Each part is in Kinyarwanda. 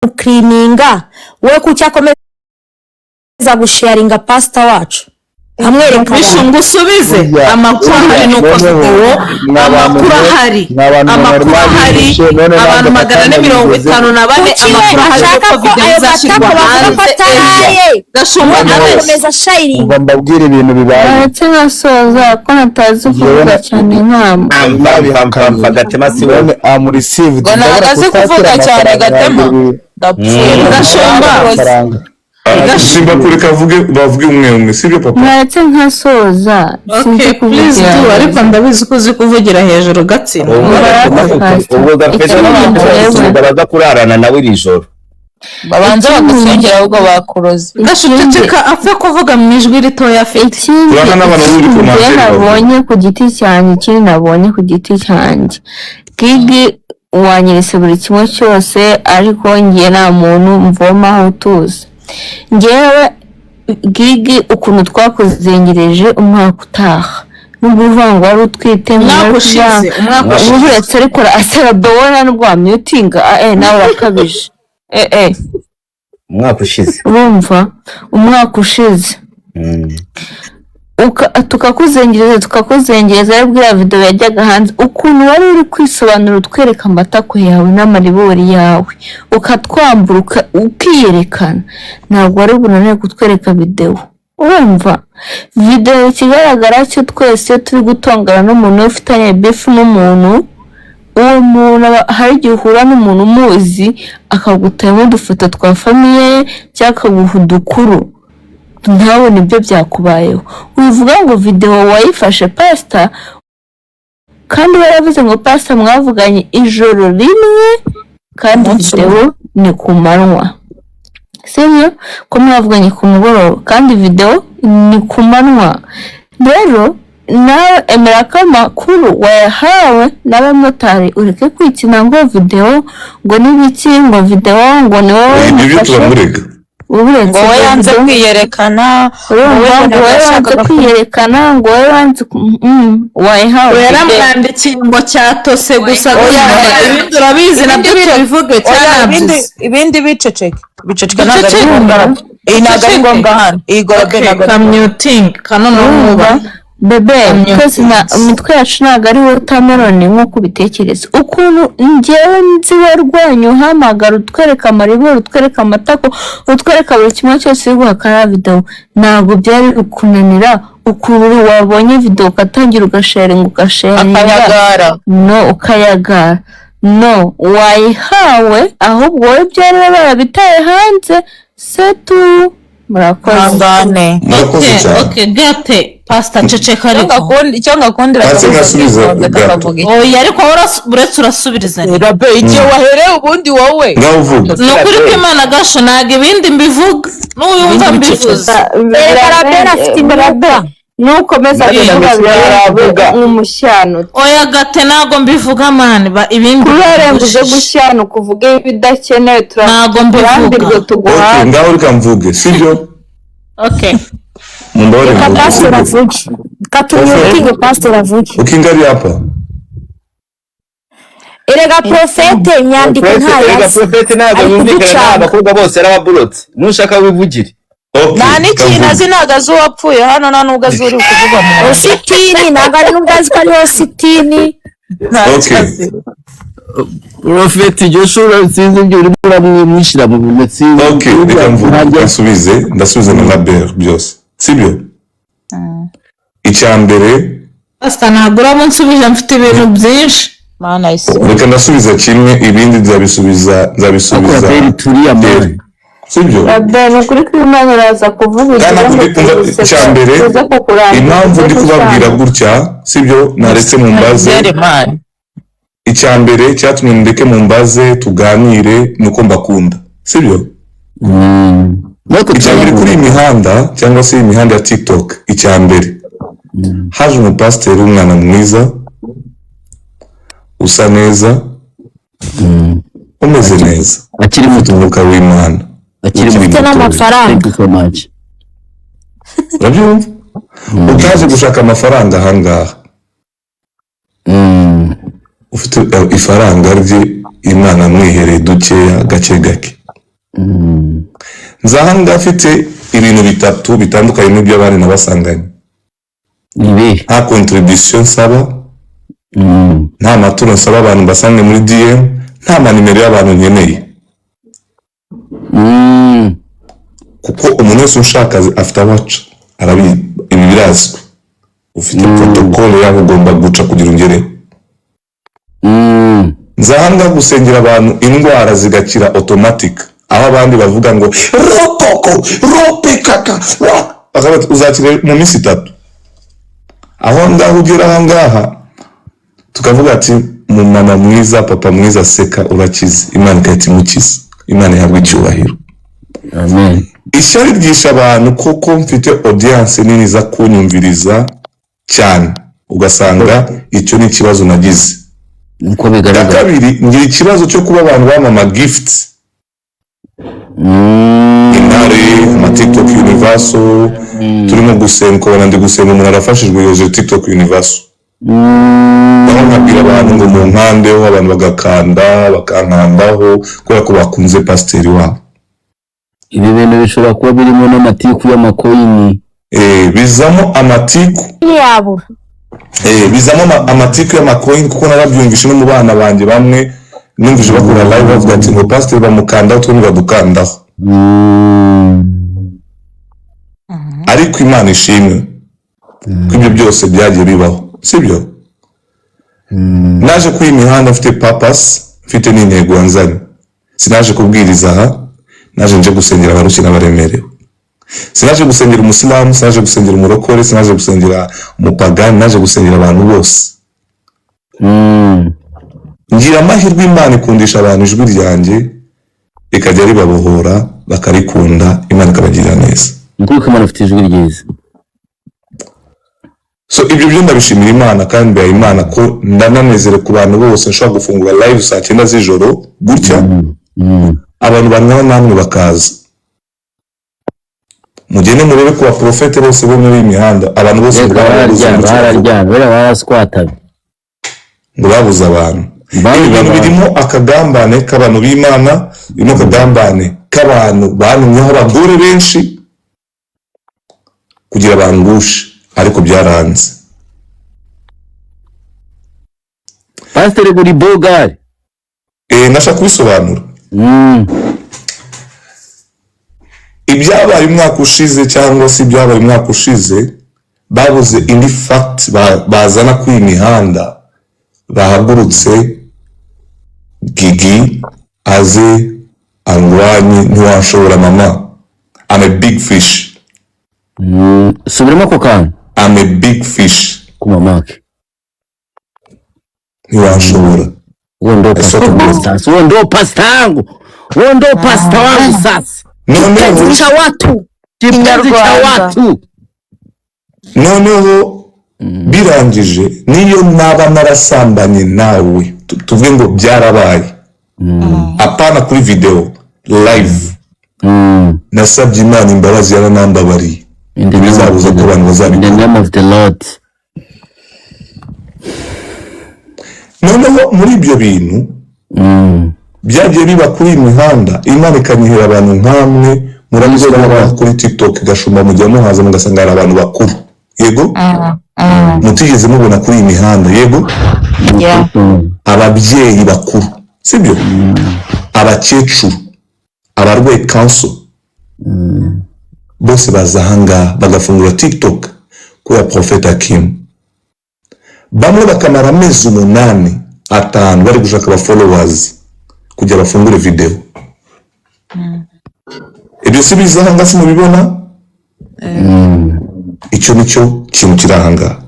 Aramucleaninga we, kuki akomeza gusharinga pasita wacu amwereka Bishu, abantu? ngo usubize. Burya, Amakuru ahari ni uko noneho, videwo mwa bantu amakuru mwe, ahari, mwa bantu mwe, amakuru mwari ahari, mwabishe, none abantu nanjye magana ane akanya mirongo bigeze. itanu na bane, Kuki we amakuru ahari ashaka nuko ko videwo ayo izashyirwa matako bavuga ko hanze ejo. ataraye, Gashumba we Noneho, agakomeza ashayiringa? Umva mbabwire ibintu bibaye. Baretse nkasoza, ko natazi Njyewe kuvuga cyane nkamba. Nabihakanye. Gatema si wowe. None am received. Ngo ntabwo Ndabona azi kutakira kuvuga cyane. amafaranga Gatema, yanjye. ndapfuye. Gashumba. Amafaranga. Simba, kureka avuge, bavuge umwe umwe, sibyo papa? Mwaretse nkasoza, sinzi Okay, please kuvugira do, ariko hejuru. ndabizi ko uzi kuvugira hejuru, gatsindwa. Mbaraka pastor. Ubwo gafete Ikindi n'abantu njyewe baza kurarana nawe iri joro. Babanza bagusengera, ahubwo bakuroze. Gashuceceka, apfe kuvuga mu ijwi ritoya afite. Ikindi Turabona n'abantu bari ikindi njye commentaire bavuga. nabonye ku giti cyanjye, ikindi nabonye ku giti cyanjye, Gigi wanyeretse buri kimwe cyose, ariko njye nta muntu mvomaho tuzi. Njyewe Gigi, ukuntu twakuzengereje umwaka utaha, nubwo uvuga ngo wari utwite, ngo Umwaka wari ushize, umwaka ushize. Uretse ariko asaba bewona nubwo wamyutinga, nawe urakabije, eh. Umwaka ushize. Urumva, umwaka ushize tukakuzengereza, tukakuzengereza, aribwo iriya video yajyaga hanze, ukuntu wari uri kwisobanura, utwereka amatako yawe n'amaribori yawe, ukatwambura, ukiyerekana, ntabwo wari bunanire kutwereka videwo. Urumva videwo, ikigaragara cyo twese iyo turi gutongana n'umuntu, ufitanye beef n'umuntu, uwo muntu hari igihe uhura n'umuntu umuzi akagutamo udufoto twa famille ye cyangwa akaguha udukuru, ntabone ibyo byakubayeho. Wivuga ngo videwo wayifashe pasita, kandi waravuze ngo pasita mwavuganye ijoro rimwe, kandi Umunsi. videwo ni ku manywa, sibyo? Ko mwavuganye ku mugoroba kandi videwo ni ku manywa. Rero nawe emera ko amakuru wayahawe n'abamotari, ureke kwikina ngo videwo ngo n'ibiki, ngo videwo ngo ni wowe Ibyo wamufashe. Turamurega. Uretse Ngo we yanze video. kwiyerekana. Urumva, ngo ngo wowe wanze yashakaga kwiyerekana, ngo wowe wanze wayihawe. Ngo yaramwandikiye ngo cyatose gusa. Oya, Gusa oya. ibindi urabizi, nabyo tubivuge. Oya, ibindi Cyanabyize. Ibindi biceceke, biceceke, ntabwo ari Biceceke. ngombwa. Iyi ntabwo ari Biceceke. ngombwa hano, iyi gorobe ntabwo ari ngombwa. Kamyutingi kanono. Urumva Mwubaha. bebe, twese imitwe yacu ntabwo ari watermelon nk'uko ubitekereza. Ukuntu njyewe nzi warwanya, uhamagara, utwereka amaribori, utwereka amatako, utwereka buri kimwe cyose, uri guhakana videwo, ntabwo byari kukunanira. Ukuntu wabonye videwo ugatangira ugasharinga, ugasharinga. Akayagara. No, ukayagara. No, wayihawe, ahubwo wowe byari barabitaye hanze setu. Murakoze. Ihangane. Murakoze Okay. cyane. Okay, gate pasita, ceceka. Icyo Ariko icyo ngakundira Ndetse akavuga ngasubiza yitonze, gato. kakavuga iki. Oya, ariko wowe uretse urasubiriza rimwe. Rabe, igihe wahereye ubundi wowe. Ngaho uvuga. Ni ukuri kw'Imana, gasho, ntabwo ibindi mbivuga n'uyumva mbivuze. Erega Rabera afite imyuka. Nukomeza Nanjye kuvuga ndamutse. biraba umushyano. Oya gate, ntabwo mbivuga mani, ibindi Kubera uze gushyanuka uvuge ibidakenewe. Ntabwo mbivuga. Turambirwe, Okay. tuguhaze. Ngaho reka mvuge, sibyo? Okay. Mumbabarire Reka mvuge, pasiteri sibyo? avuge, reka tumyutinge pasiteri avuge. Ukingali hapa. Erega porofete imyandiko Prophet, erega ntayazi. Prophet ntabwo Ari yumvikana kuducanga. n'abakobwa bose yarababurotse, nushaka wivugire. Okay. Nta n'ikintu Reka azi, mvuge. ntabwo azi uwapfuye hano, nta n'ubwo azi uri kuvugwa mu bantu. Ositini ntabwo ari, nubwo azi ko ari ositini. Ntacyo Okay. azi. Prophet Joshua, sinzi ibyo urimo uramwishyira mu bintu, sinzi. Okay, reka mvuge, ndasubize, ndasubiza na Labert byose, sibyo? Icya mbere Pasita, ntabwo uraba unsubije, mfite ibintu byinshi. Mana isi. Reka ndasubiza kimwe, ibindi nzabisubiza, nzabisubiza. Akorera turiya Terry. mani. Sibyo? Rabe, ni ukuri ko Imana iraza kuvuga. Kandi ntabwo icya mbere, tuze kukurangiza. Impamvu ndi kubabwira gutya, sibyo? Naretse mumbaze. Zere mani. Icya mbere cyatumye ndeke mumbaze tuganire ni uko mbakunda, sibyo? Icya mbere, kuri iyi mihanda cyangwa se iyi mihanda ya TikTok, icya mbere haje umupasiteri w'umwana mwiza, usa neza, umeze neza, akiri ufite muto. umwuka w'Imana, Akiri ukiri muto. Ufite mutoya. n'amafaranga. Thank you so much. Urabyumva, utaje gushaka amafaranga ahangaha, ufite ifaranga rye, Imana amwihereye dukeya, gake gake. Nzahanga afite ibintu bitatu bitandukanye n'ibyo abandi nabasanganye. Ni ibihe? Nta contribution nsaba, nta maturo nsaba abantu mbasange muri DM, nta manimero y'abantu nkeneye, kuko umuntu wese ushaka afite aho aca, arabizi, ibi birazwi, ufite protocole y'aho ugomba guca kugira ungereho. Nzahanga gusengera abantu indwara zigakira automatic, aho abandi bavuga ngo ropoko ropekaka bakaba bati, uzakira mu minsi 3. Aho ngaho ugera aha ngaha tukavuga ati mumama mwiza, papa mwiza, seka urakize, Imana igahita imukiza. Imana ihabwa icyubahiro. Amen. Ishyari ryisha abantu kuko mfite audience nini iza kunyumviriza cyane, ugasanga icyo ni ikibazo nagize. Uko Icya bigaragara. kabiri, ngira ikibazo cyo kuba abantu bampa ama gifts, intare, ama TikTok Universal. Turimo gusenga, ukabona ndi gusenga, umuntu arafashijwe, yuzuye TikTok Universal. Aho nkabwira abantu ngo munkandeho, abantu bagakanda, bakankandaho kubera ko bakunze pasiteri wabo. Ibi bintu bishobora kuba birimo n'amatiku y'amakoyini. Bizamo amatiku. Ntiyabura. Bizamo amatiku y'amakoyini, kuko narabyumvishe no mu bana banjye bamwe numvise bakora live bavuga ati ngo pasiteri bamukandaho, twe ntibadukandaho. Ariko Imana ishimwe ko ibyo byose byagiye bibaho, sibyo? Naje kuri iyi mihanda mfite purpose, mfite n'intego yanzanye. Sinaje kubwiriza aha, naje nje gusengera abarushye n'abaremerewe. Sinaje gusengera umusilamu, sinaje gusengera umurokore, sinaje gusengera umupagani, naje gusengera abantu bose. Ngira amahirwe, Imana ikundisha abantu ijwi ryanjye rikajya ribabohora, bakarikunda, Imana ikabagirira neza. Ni ukuri ko Imana ifite ijwi ryiza. So ibyo byo ndabishimira Imana kandi mbiha Imana ko ndananezerewe ku bantu bose nshobora gufungura live saa 9 z'ijoro gutya, abantu bangana namwe bakaza. Mugende murebe ku baprofete bose bo muri iyi mihanda, abantu bose ngo Reka barabuze bararyana, gutya, bararyana, bariya baraswataga. ngo babuze abantu. Babuze Ibi bintu abantu. birimo akagambane k'abantu b'Imana, birimo akagambane k'abantu bantumyeho abagore benshi kugira bangushe, ariko byaranze. Pasiteri guri bogari. Nashaka kubisobanura. Ibyabaye umwaka ushize cyangwa se ibyabaye umwaka ushize, babuze indi fact bazana kuri iyi mihanda, bahagurutse Gigi aze angwanye, ntiwashobora mama. I'm a big fish. Subiramo ako kantu. I'm a big fish. Ku mamake. Ntiwashobora. Huo ndo Ese pasta wangu sasa. Huo ndo pasta wangu. Huo ndo pasta wangu sasa. Noneho Kipenzi cha watu. Kipenzi cha Kinyarwanda. watu. Noneho birangije, niyo naba narasambanye nawe, tuvuge ngo byarabaye, apana kuri video, live, nasabye Imana imbabazi, yaranambabariye. In the name of Bizabuza ko abantu the, in the bazabikora. name of the Lord. Noneho muri ibyo bintu byagiye biba kuri iyi mihanda, Imana ikanyihera abantu nkamwe murabizi haba kuri TikTok gashumba, mujya muhaza mugasanga hari abantu bakuru, yego, mutigeze mubona kuri iyi mihanda, yego, ababyeyi bakuru, sibyo, abakecuru, abarwaye kanso, bose baza ahangaha bagafungura TikTok kubera Prophet Hakim. Bamwe bakamara amezi 8, 5 bari gushaka aba followers kugira bafungure video. Ibyo si biza ahangaha, si mubibona? Icyo nicyo kintu kiri ahangaha.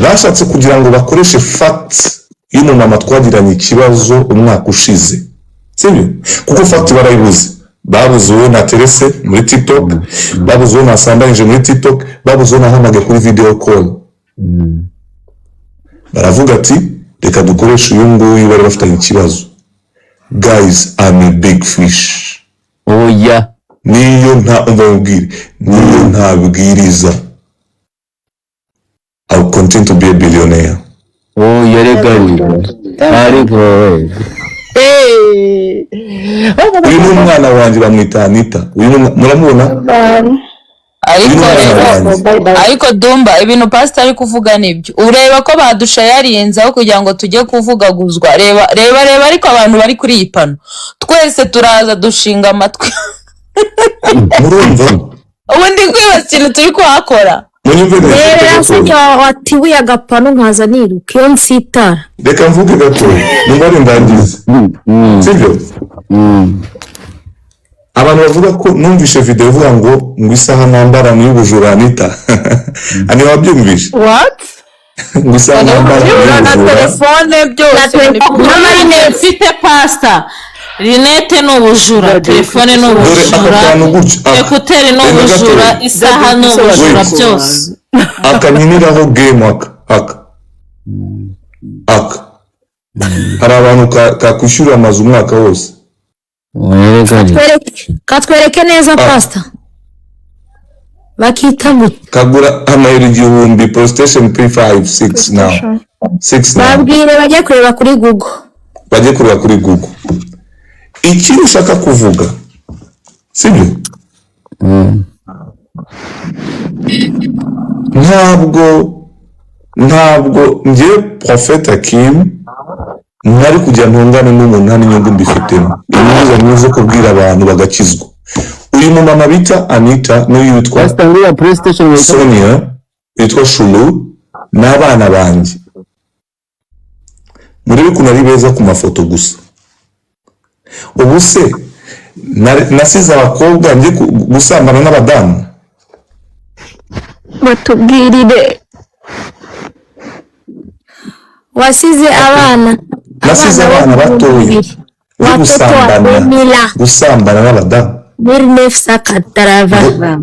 Bashatse kugira ngo bakoreshe facts y'umumama twagiranye ikibazo umwaka ushize, sibyo? Kuko fact barayibuze. Babuze uwo naterese muri TikTok, babuze uwo nasambanyije muri TikTok, babuze uwo nahamagaye kuri video call. Baravuga ati reka dukoreshe uyu nguyu bari bafitanye ikibazo. Guys, I'm a big fish. Oya. Niyo nta, umva nkubwire, niyo ntabwiriza, I will continue to be a billionaire. Oya reka we. Ariko we. Uyu ni umwana wanjye, bamwita Anita. Uyu ni muramubona? Ariko Uyu ni umwana rero wanjye. Ariko Dumba, ibintu pastor ari kuvuga nibyo. Ureba ko badushayarinzeho kugira ngo tujye kuvugaguzwa. Reba, reba, reba, ariko abantu bari kuri iyi pano twese turaza dushinga amatwi. Murumva? Ubu ndi kwibaza ikintu turi kuhakora. Munyumve neza. Rero Gatoya. watibuye agapanu nkaza niruka iyo nsitara. Reka mvuge gatoya, nimba ndangize, sibyo? Abantu bavuga ko numvishe video ivuga ngo isaha nambara ni iy'ubujura, Anita ani wabyumvishe? What? Ngo isaha nambara ni Na iy'ubujura. telefone byose. N'amarinete mfite, pastor, rinete ni ubujura, telefone ni Dore aka ubujura, kantu gutya, aka. écouteurs ni Reba ubujura, gatoya. isaha ni ubujura, Wait. byose. Aka nkiniraho game, aka hari abantu kakwishyurira amazu umwaka wose. Katwereke neza, pastor, bakita gute? Kagura amayero 1000, PlayStation P5 6 now, 6 now. Babwire bajye kureba kuri Google. Bajye kureba kuri Google. Ikindi ushaka kuvuga, sibyo? Ntabwo njye Prophet Akim ntari kujya ntungane n'umuntu nta n'inyungu mbifitemo. Inyungu zanjye zo kubwira abantu bagakizwa. Uyu mumama bita Anita n'uyu witwa Pastor, nguriya PlayStation wita Sonia, witwa Shulu, n'abana banjye. Murebe ukuntu ari beza ku mafoto gusa. Ubu se nasize abakobwa njye gusambana n'abadamu? Batubwirire. Wasize abana. Nasize abana batoya uri Watoto wa gusambana 2000. Gusambana n'abadamu. 1980.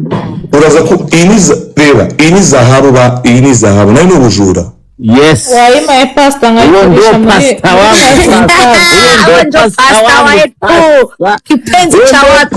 Uraza ko iyi ni reba, iyi ni zahabu ba, iyi ni zahabu nayo ni ubujura. Yes. Wayimaye, pastor, Huyo nkayikoresha ndio muri pasta wangu. Huyo ndo pasta wetu, kipenzi cha watu.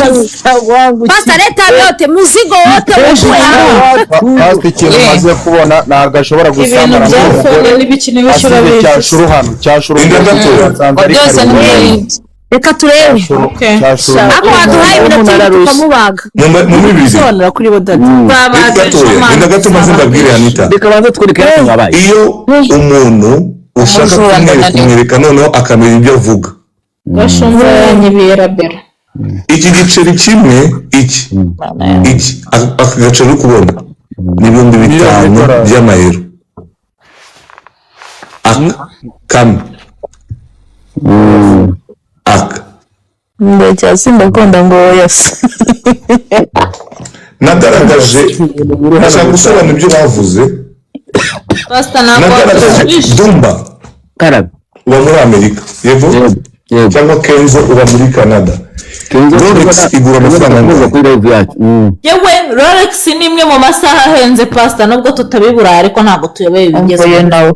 Pasta, leta vyote, mzigo wote ukue hapa. Pastor, ikintu maze kubona, ntabwo ashobora Ibintu gusambana bya n'umugore phone n'ibiki n'ibiki asize urabizi. cyashuru hano, cyashuru. Inda gatoya. Nsanze ari Byose ni kare. muri Reka turebe. Okay. Cyashuru. Ako waduhaye iminota 2 tukamubaga. Mu bibiri. Sobanura kuri bo, dada. Linda gatoya, linda gato, maze mbabwire Anita. Reka banze twereke hano wabaye. Iyo umuntu ushaka Umujura kumwereka, ndananiwe. umwereka noneho akamenya ibyo avuga. Gashumba yanyibera bera. Iki giceri kimwe, iki aka gaceri uri kubona ni 5000 by'amayero, aka kamwe aka. Ndekera, simbakunda ngo oya se. Nagaragaje, ndashaka gusobanura ibyo bavuze. Pastor, ntabwo Nagaragaje wadusubije. Dumba Karabe. uba muri Amerika, yego? Yego, yego. Cyangwa Kenzo uba muri Canada. Kenzo. Rolex igura amafaranga kuza angahe? kuri live yacu. Yewe, Rolex ni imwe mu masaha ahenze, pastor, nubwo tutabibura ariko ntabwo tuyobewe Mvuye ibigezweho. nawe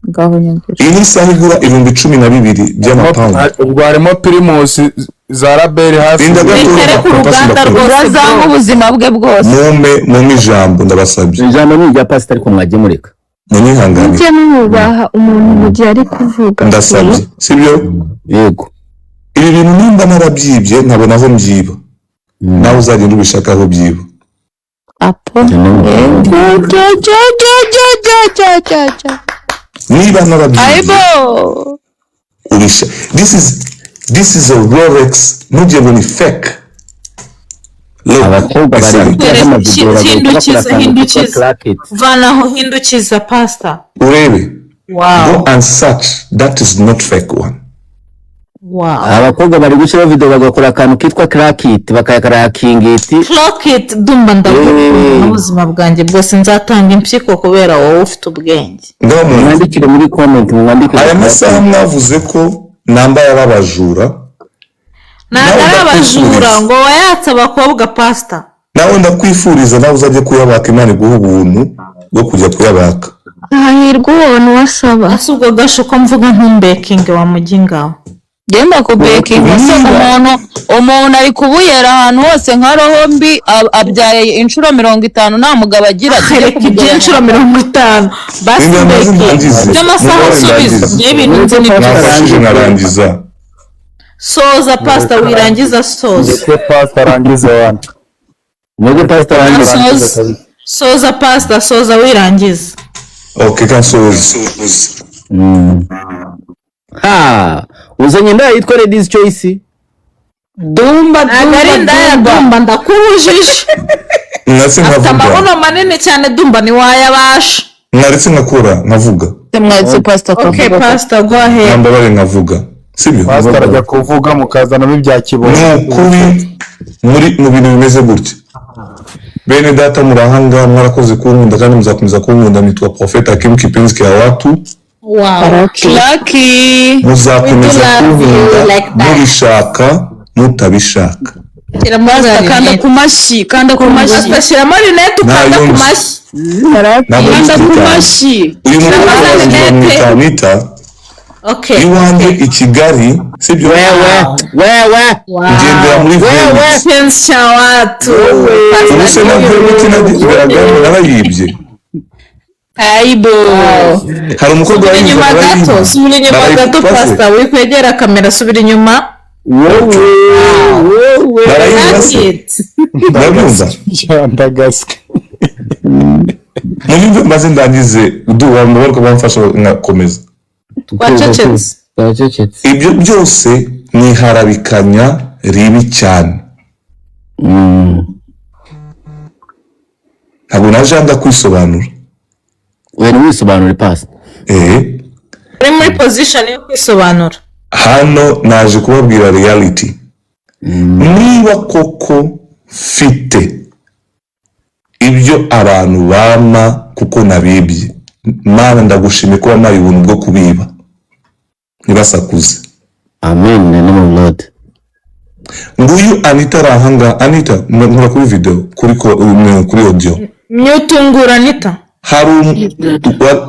ngaho nyumvira. Iyi ni isaha igura 12,000 by'amapawundi. Ubwo harimo Primus za Raberi hafi. Linda gato. Rekere ku Papa, ruganda sindakunda. rwose. Urazanga ubuzima bwe bwose. Mumpe ijambo, ndabasabye. Ijambo ni irya pastor, ariko mwagiye mureka. Munyihanganire. Mujye mwubaha umuntu mu gihe ari kuvuga. Ndasabye, sibyo? Yego. Ibi bintu nimba narabyibye nkabona aho mbyiba, nawe uzagenda ubishaka aho byiba. Apo. Niba narabyibye Ayibo. ubisha. This is a Rolex, ntugire ngo ni fake. Look, Abakobwa bari inside. gutera amavideo bagahita bakora Hindukiza, akantu kitwa hindukiza. clacket. Vanaho, hindukiza, pastor. Urebe. Wow. Go and search, that is not fake one. Wow. Abakobwa bari gushyiraho video bagakora akantu kitwa clacket, bakayakarakinga iti. Clock it, Dumba, ndagukunda Eh. n'ubuzima bwanjye bwose. Nzatanga impyiko kubera wowe ufite ubwenge. Ngaho mwumve. Mwandikire muri comment, mwandikire. Aya masaha mwavuze ko nambaye ari abajura. Ntabwo Nawe ari abajura. ndakwifuriza. Ngo wayatse abakobwa, pastor. Nawe ndakwifuriza, nawe uzajye kuyabaka, Imana iguhe ubuntu bwo kujya kuyabaka. Hahirwa ubona uwasaba. Ese ubwo gasho ko mvuga ntumbekinge wa mujyi ngaho? Genda kubekinga se, umuntu ari kubuyera ahantu hose nka roho mbi, abyaye inshuro 50 nta mugabo agira, tujye Reka iby'inshuro 50 basi. Linda, maze Mbeki ndangize. by'amasaha Mubare asubiza ndangize. ibintu nzi ni byose. Mwafashije nkarangiza. Soza pastor, wirangiza soza. Ndetse pastor arangize wana. Mwebwe pastor arangize. Soza, soza pastor, soza wirangiza. Okay, kansoza. Ha, uzanye indaya yitwa Ladies Choice. Dumba. Ntabwo ari Dumba. indaya. Dumba. Dumba, ndakubujije. Mwatse Afite nkavuga. amabuno manini cyane, Dumba, ntiwayabasha. Mwaretse nkakora nkavuga. Mwatse pastor Okay. akavuga. Pastor, go ahead. Mwambabare nkavuga, sibyo? Pastor ajya kuvuga mukazanamo ibya kibondo. Ni ukuri muri mu bintu bimeze gutya, bene data muri ahangaha, mwarakoze kunkunda kandi muzakomeza kunkunda. Nitwa Prophet Hakim Kipenzi kia watu. Wow. Lucky. Muzakomeza We do love you kunkunda like that. mubishaka mutabishaka. Shyiramo Pastor, kanda rinete. ku mashyi, kanda ku mashyi. Pastor, shyiramo rinete, ukanda Ntayo ku nzi. mashyi. Ntabwo Kanda nzi ku cyane. mashyi. Uyu mukobwa Shyiramo wanjye rinete. bamwita Anita. Okay. Iwanjye i Kigali, sibyo? Wewe, wewe. Ngendera muri Wewe. Venice. Kipenzi cha watu. Ubu se na Venice nageragamo narayibye? Aibo. Hari umukobwa Subira wayibye. inyuma gato, subira inyuma gato pastor, wikwegera kamera, subira inyuma. Wowe, wowe. Barayiba se? That's it. Murabyumva? Ndagaswe. Munyumve maze ndangize, uduha mbabarwa bamfasha nkakomeza. Wacecetse. Wacecetse. Ibyo byose ni iharabikanya ribi cyane. Ntabwo naje hano kwisobanura. Wari wisobanure pastor. Eh. Uri muri position yo kwisobanura. Hano naje kubabwira reality. Niba koko mfite ibyo abantu bampa kuko nabibye, Mana ndagushimiye ko wampaye ubuntu bwo kubiba ntibasakuze. Amen in the name of Lord. Nguyu Anita ari ahangaha. Anita, nkora kuri video, kuri audio. Myutungura Anita. Hari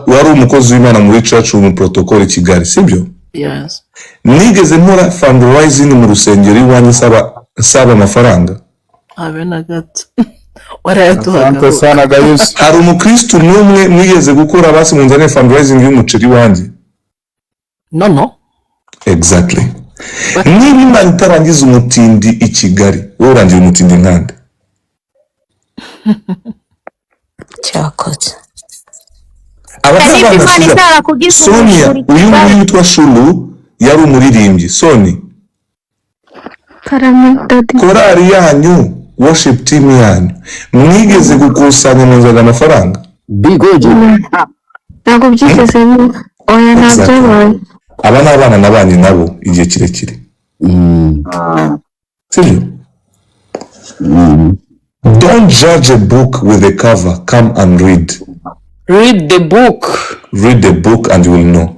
wari umukozi w'Imana muri church mu protocol i Kigali, sibyo? Yes. Nigeze nkora fundraising mu rusengero iwanjye nsaba amafaranga? Habe na gato. Warayaduhaga. Asante sana Gayusi. Hari umukristu n'umwe mwigeze gukora basi munzane fundraising y'umuceri iwanjye? No, no. Exactly. Niba Imana itarangiza umutindi i Kigali, wowe urangira umutindi nkande? Cyakoze. Aba ni Niba abana Imana siza. itarakugize Sonia, umujura uyu nguyu witwa Shulu yari umuririmbyi. Soni, Karame daddy. Korali yanyu, worship team yanyu, mwigeze gukusanya munzanira amafaranga? Big OG. Ntabwo byigeze biba, oya, nta Exactly. byabaye. Aba ni abana nabanye nabo igihe kirekire, sibyo? Don't judge a book with a cover. Come and read. Read the book. Read the book and you will know.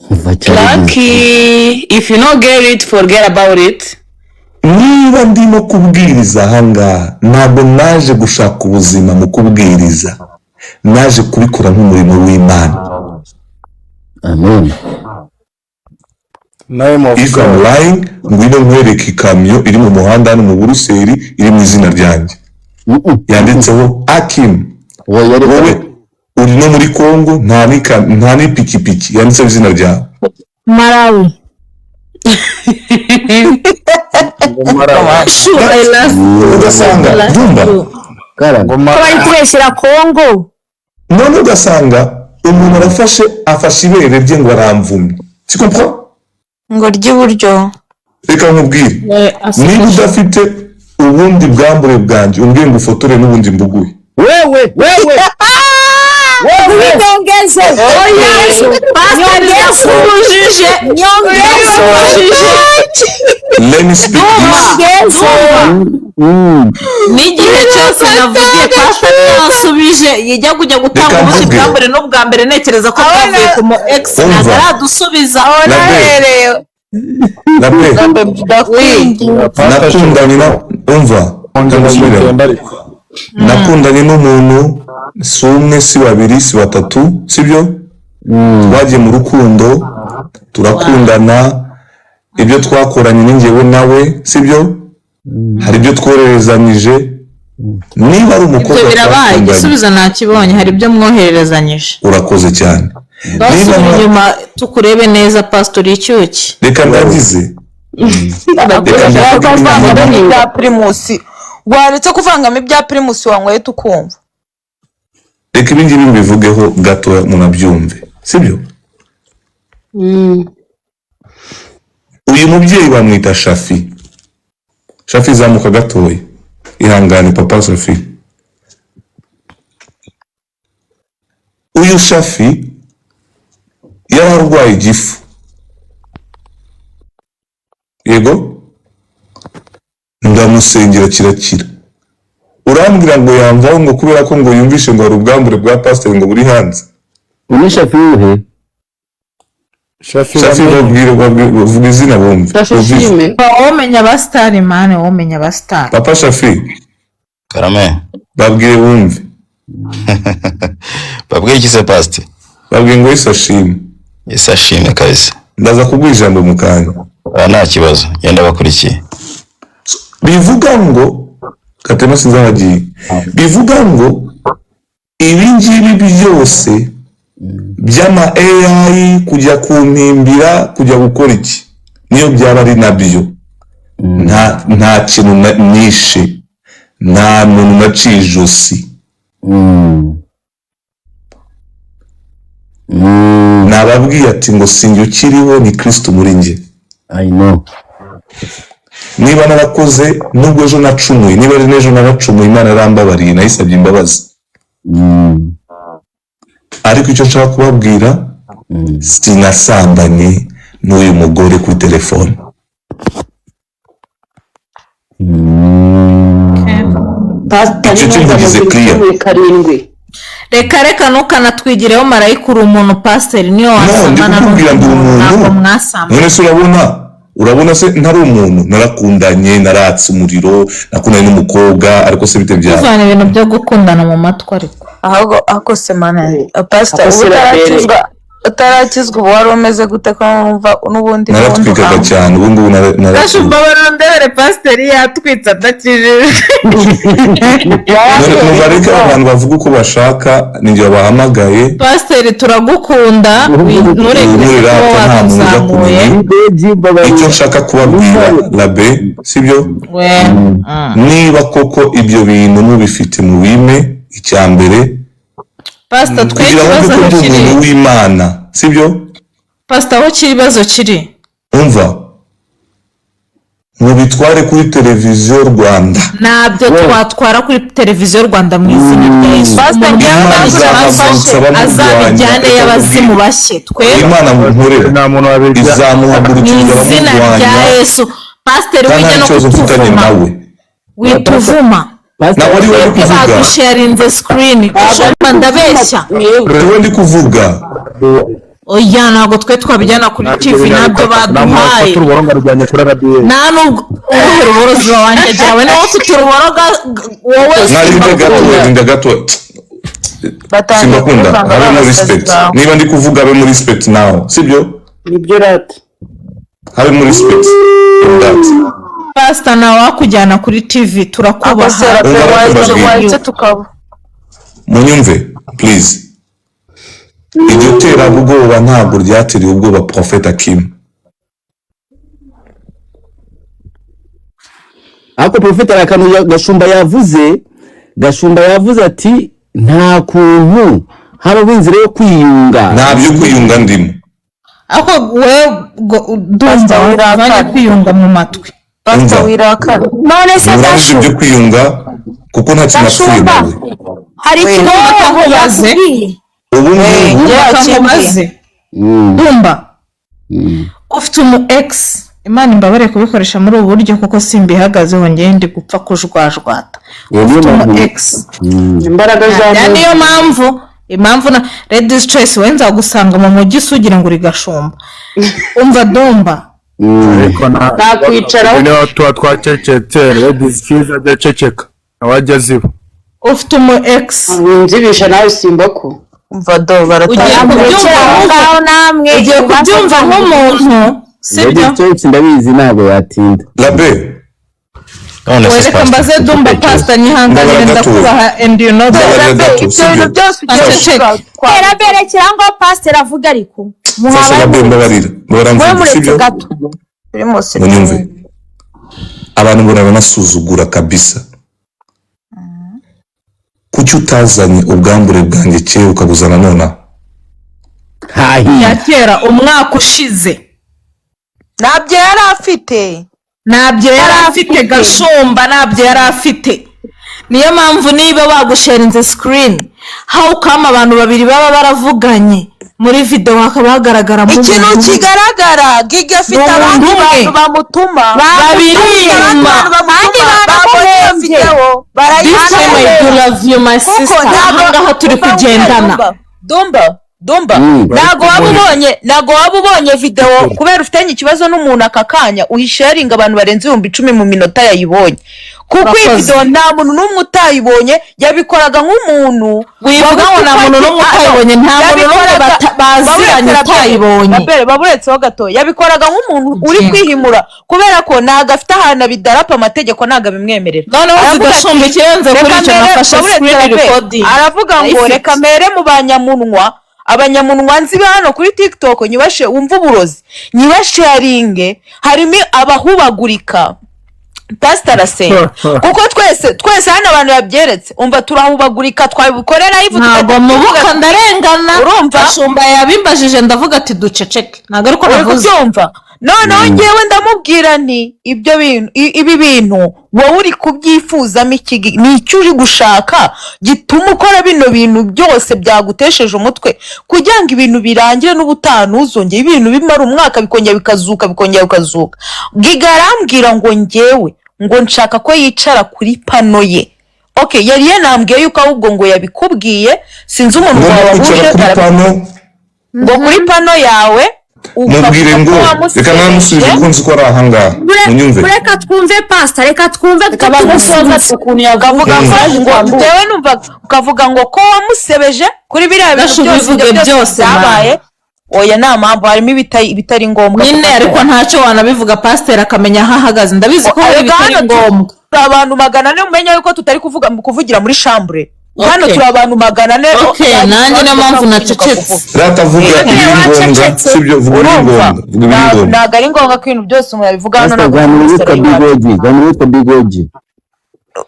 Kuva cyane. Lucky. If you no get it, forget about it. Niba ndimo kubwiriza ahangaha, ntabwo naje gushaka ubuzima mu kubwiriza, naje kubikora nk'umurimo w'Imana. Amen. Name of If I'm God. lying, ngwino nkwereke ikamyo iri mu muhanda hano mu Buruseli iri mu izina ryanjye, yanditseho Akim. Wowe. Wowe uri no muri Congo, nta n'ipikipiki yanditseho izina ryawe. Malawi. Sure, I love Ugasanga Dumba you. Ngo Ko bari kubeshyera Kongo. None ugasanga umuntu arafashe, afashe ibere rye ngo aramvumye. Tu comprends? Ngo ry'iburyo. Reka nkubwire, niba udafite ubundi bwambure bwanjye, umbwiye ngo ufotore n'ubundi mbuguhe. Wewe, wewe. Wewe. Nyongeze. Pastor, ndakubujije. Nyongeze. Let me speak this. Nyongeze. N'igihe cyose navugiye, pastor ntiyansubije. Yijya kujya gutanga Reka ubundi mvuge. bwambure n'ubwa mbere ntekereza ko bwavuye ku mu ex, ntabwo Umva. aradusubiza. Naherewe. Labe, nakundanye na, umva, Ongera ndagusubiramo. mugenda ariko. Nakundanye n'umuntu, si umwe, si babiri, si batatu, sibyo? Twagiye mu rukundo, turakundana, ibyo twakoranye ni njyewe nawe, sibyo? Hari ibyo twohererezanyije. Niba ari Ibyo umukobwa birabaye. twakundanye, Igisubizo nakibonye, hari ibyo mwohererezanyije. Urakoze cyane. Ndasubira Niba- inyuma tukurebe neza, pasitori icyuki. Reka ndagize, reka mbivuge. Kuvangamo ibya Primus, waretse kuvangamo ibya Primus wanyweye tukumva. Reka ibi ngibi mbivugeho gato munabyumve, sibyo? Uyu mubyeyi bamwita Shafi. Shafi, zamuka gatoya, ihangane papa Shafi. Uyu Shafi yari arwaye igifu, yego, ndamusengera kirakira. Urambwira ngo yamvaho ngo kubera ko ngo yumvishe ngo hari ubwambure bwa pasiteri ngo buri hanze? Uyu Shafi wuhe? Shafi. Shafi, babwire, babwire, bavuga izina bumve. Shafi. Uvize. Shime. Wowe umenya abasitari mani, wowe umenya abasitari. Papa Shafi. Karame. Babwire bumve. Babwire iki se, pasite? Babwire ngo Yesu ashimwe. Yesu ashimwe kabisa. Ndaza kuguha ijambo mu kanya. Ah, nta kibazo, genda bakurikiye. Bivuga ngo katema sinzi aho agiye. Bivuga ngo ibi ngibi byose by'ama AI kujya kumpimbira, kujya gukora iki, niyo byaba ari nabyo, nta kintu nishe, nta muntu naciye ijosi. Nababwiye ati ngo sinjye ukiriho, ni Kristo muri njye. I know. Niba narakoze, nubwo ejo nacumuye, niba ari n'ejo naracumuye, Imana yarambabariye, nayisabye imbabazi. Ariko icyo nshaka kubabwira, sinasambanye n'uyu mugore kuri telefone. Pasita. Icyo cyo nkigize clear. Karindwi. Reka reka, ntukanatwigireho marayika, uri umuntu pasiteri, niyo No, ndi wasamana kukubwira n'undi ndi muntu umuntu. ntabwo mwasambana. None se urabona se ntari umuntu? Narakundanye, naratse umuriro, nakundanye n'umukobwa, ariko se bite byawe? Tuvana ibintu byo gukundana mu matwi ariko. Ahubwo ako se mana, pasita, Ako ubu se Rabere. utarakizwa ubu wari umeze gute, ko wumva n'ubundi Naratwikaga cyane, ubu ngubu naratwika. Mbabarira ndebere, pasiteri yatwitse adakijije. None numva reka abantu bavuga uko bashaka, ninjye babahamagaye. Pasiteri, turagukunda, ntureke Ubu kuba rata nta muntu uza watuzamuye. kumenya icyo nshaka kubabwira, rabe, sibyo? We. Niba koko ibyo bintu mubifite, mubime icya mbere Pasita, twe kugira ngo ikibazo ko aho ndi kiri. umuntu w'Imana, sibyo? Pasita, aho ikibazo kiri. Umva, mubitware kuri Televiziyo Rwanda. Ntabyo twatwara kuri Televiziyo Rwanda, mu izina rya Yesu. Pastor, Umuntu njyewe Imana ufitanye ikibazo izahagurutsa abamurwanya. azabijyane y'abazimu bashye twe. Imana munkorera Nta muntu wabijya. Mu izamuhagurukiriza izina rya abamurwanya, Yesu, pasiteri, kandi wijya nta no kibazo mfitanye kutuvuma, nawe. wituvuma. Ntabwo ari wowe Twebwe kuvuga. badusharinze sikirini, ushobora ndabeshya? Wowe ndi kuvuga. Oya, ntabwo twe twabijyana kuri TV, ntabyo baduhaye. Ufata uruboro ngarujyanye kuri RBA. Nta nubwo uruhe ruborozi wanjye jyawe nawe ufite uruboro wowe. Mwarinde gato, rinda gato. Batangiye Simbakunda. kuvanga Habemo abasazi respect. bawe. Niba ndi kuvuga, abe muri respect nawe, sibyo? Nibyo rata. Habe muri respect in that. Pasita, nawe wakujyana kuri TV, turakubaha. Ako se Rabe, Umva, waretse mbabwire. waretse tukaba. Munyumve please, iryo terabwoba ntabwo ryateriye ubwoba Prophet Akim. Ariko Profeta, hari akantu Gashumba yavuze. Gashumba yavuze ati nta kuntu habaho inzira yo kwiyunga. Nta byo kwiyunga ndimo. Ariko we ndumva Pastor, wirakara. uvanye kwiyunga mu matwi. Pasita, Umva. wirakara. None se Murangije Gashu ibyo kwiyunga, kuko nta kintu napfuye Gashumba, nawe. hari We. ikintu Nkubaze. yakubwiye? Ubu ngubu Njye Reka yakimbwiye. nkubaze, ndumva ufite umu ex, Imana imbabare kubikoresha muri ubu buryo kuko simbihagazeho, ngewe ndi gupfa kujwajwata. Ufite umu ex. Imbaraga za Ya, niyo mpamvu impamvu na Ladies Choice, we nzagusanga mu mujyi usugira ngo uri Gashumba. Umva dumba. Ariko Nakwicaraho. niba tuba twacecetse, Ladies Cyiza ajya aceceka nawe ajya aziba. Ufite umu ex. Winzibisha nawe simbako. Umva do Ugiye baratangiye. kubyumva Aho ngaho namwe ugiye kubyumva nk'umuntu, sibyo? Ladies Choice ndabizi ntabwo yatinda. Rabe. None se Reka pastor, mbaze Dumba, igitekerezo. pastor, nyihanganire, Mbabarira gato. ndakubaha and you know that. Mbabarira gato, Ibyo bintu sibyo? byose ugiye Aceceke. kuvuga Terambere cyangwa pasiteri avuga, ariko Fasha muhabaye Rabe, mbabarira, mbabarira mwe mvuge, muretse sibyo? gato. Primus. Munyumve, abantu mbona banasuzugura kabisa. Kuki utazanye ubwambure bwanjye kera ukabuzana nonaha? Hahiye. Ya kera, umwaka ushize. Ntabyo yari afite. Ntabyo yari afite, Gashumba, ntabyo yari afite. Niyo mpamvu niba bagusharinze screen, how come abantu babiri baba baravuganye muri video hakaba hagaragaramo Ikintu umuntu umwe? kigaragara, Giga afite Ni umuntu abandi umwe. bantu bamutuma. Babiri Afite abandi inyuma. bantu Kandi bamutuma, babonye iyo banamuhembye. video This time I do love you, my kuko sister. ntabwo Ahangaha turi umva, kugendana. Dumba, Dumba, Dumba, ntabwo waba ubonye video kubera ufitanye ikibazo n'umuntu aka kanya uyisharinga abantu barenze 10,000 mu minota yayibonye, kuko iyi Urakoze. video nta muntu n'umwe utayibonye. Yabikoraga nk'umuntu Wivuga ngo nta muntu n'umwe utayibonye, nta muntu n'umwe baziranye utayibonye. Baburetseho gato, yabikoraga nk'umuntu uri kwihimura kubera ko ntabwo afite ahantu abidarapa, amategeko ntabwo abimwemerera. Noneho Aravuga ati, zigashumba ikirenze kuri "Reka icyo, nafashe baburetse screen Rabe." recording. Aravuga ngo Ndayifite. reka mere mu banyamunwa, abanyamunwa nzi ba hano kuri TikTok, nyibashe wumve uburozi, nyibasharinge, harimo abahubagurika. Pasita arasenga kuko twese twese hano abantu babyeretse, umva, turahubagurika, twabikorera live. Ntabwo Tukajya mubuka, tuvuga- ndarengana. Urumva? Gashumba yabimbajije, ndavuga ati duceceke, ntabwo ariko Uri navuze. kubyumva? Noneho ngewe ndamubwira nti ibyo bintu, ibi bintu wowe uri kubyifuzamo iki? Ni icyo uri gushaka gituma ukora bino bintu byose byagutesheje umutwe kugira ngo ibintu birangire n'ubutaha ntuzongere, ibintu bimara umwaka bikongera bikazuka, bikongera bikazuka. Giga arambwira ngo ngewe ngo nshaka ko yicara kuri pano ye. Okay, yari yanambwiye yuko ahubwo ngo yabikubwiye, sinzi umuntu Ngomba wabahuje. kwicara kuri pano? Ngo kuri pano yawe. Mubwire Ukavuga ngo ko reka namusubije wamusebeje. kuko nzi ko ari ahangaha. Munyumve. Reka twumve pasita, reka twumve. Reka bamusoza ukuntu Ukavuga yavuga. ngo njyewe numva ukavuga ngo ko wamusebeje kuri biriya bintu Gashu, byose, bivuge ibyo byose byose, byabaye. Oya, nta mpamvu, harimo ibitari ngombwa. Nyine ariko ntacyo wanabivuga, pasiteri akamenya aho ahagaze. Ndabizi ko hari Erega ibitari hano ngombwa. turi abantu 400, umenya yuko tutari kuvuga kuvugira muri chambre hano. Turi abantu 400. Okay, nanjye niyo mpamvu nacecetse. Rata, vuga ibiri ngombwa, sibyo? Vuga ibiri ngombwa, vuga ibiri ngombwa. Ntabwo ari ngombwa ko ibintu byose umuntu abivuga hano. Pastor, Ntabwo ganira uwitwa Big OG, ganira uwitwa Big OG.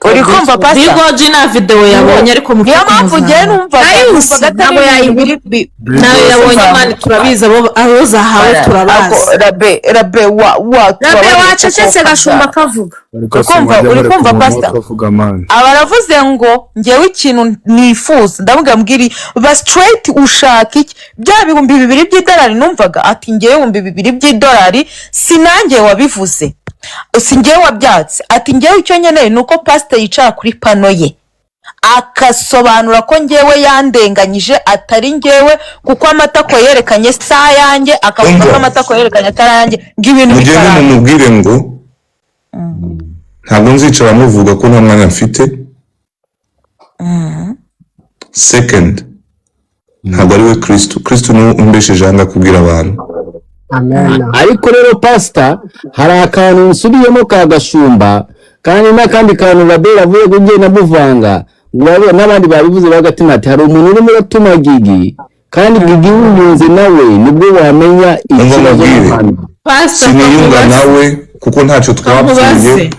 Uri kumva, pastor? Big OG nta video yabonye, ariko mupfe Niyo mpamvu ngewe kumuzamura. numvaga Ayusi, numvaga atari ntabwo ibintu yayibura. biri Nawe yabonye, Imana turabizi, abo zahawe turabazi. Ako, Rabe, Rabe, wa Rabe, tubabarire. wacecetse, Kuko Gashumba akavuga. Ariko se Uri mwajya mureka kumva, umuntu Pastor? akavuga, man? Aba aravuze ngo ngewe ikintu nifuza, ndavuga mbwiri ba straight, ushaka iki? Bya 2000 by'idolari. Numvaga ati ngewe 2000 by'idolari si nanjye wabivuze, si ngewe wabyatse. Ati ngewe icyo nkeneye ni uko pasiteri yicara kuri pano ye akasobanura ko ngewe yandenganyije, atari ngewe, kuko amatako yerekanye si ayanjye, akavuga ko Umva. amatako yerekanye atari ayanjye, ngo ibintu Mugende bikarangira. mumubwire ngo ntabwo nzicara muvuga ko nta mwanya mfite. Second, ntabwo ari we Kristo. Kristo niwe umbesheje aha kubwira abantu. Amen. Ariko rero pasita, hari akantu nsubiyemo ka Gashumba, kandi n'akandi kantu Rabera avuye kugenda amuvanga ngo n'abandi babivuze bagatima, ati hari umuntu urimo uratuma Gigi, kandi Gigi wiyunze nawe nibwo wamenya Umva ikibazo mubwire. n'ahantu. Pasita, Siniyunga kamubaze. nawe kuko ntacyo twapfuye. Kamubaze.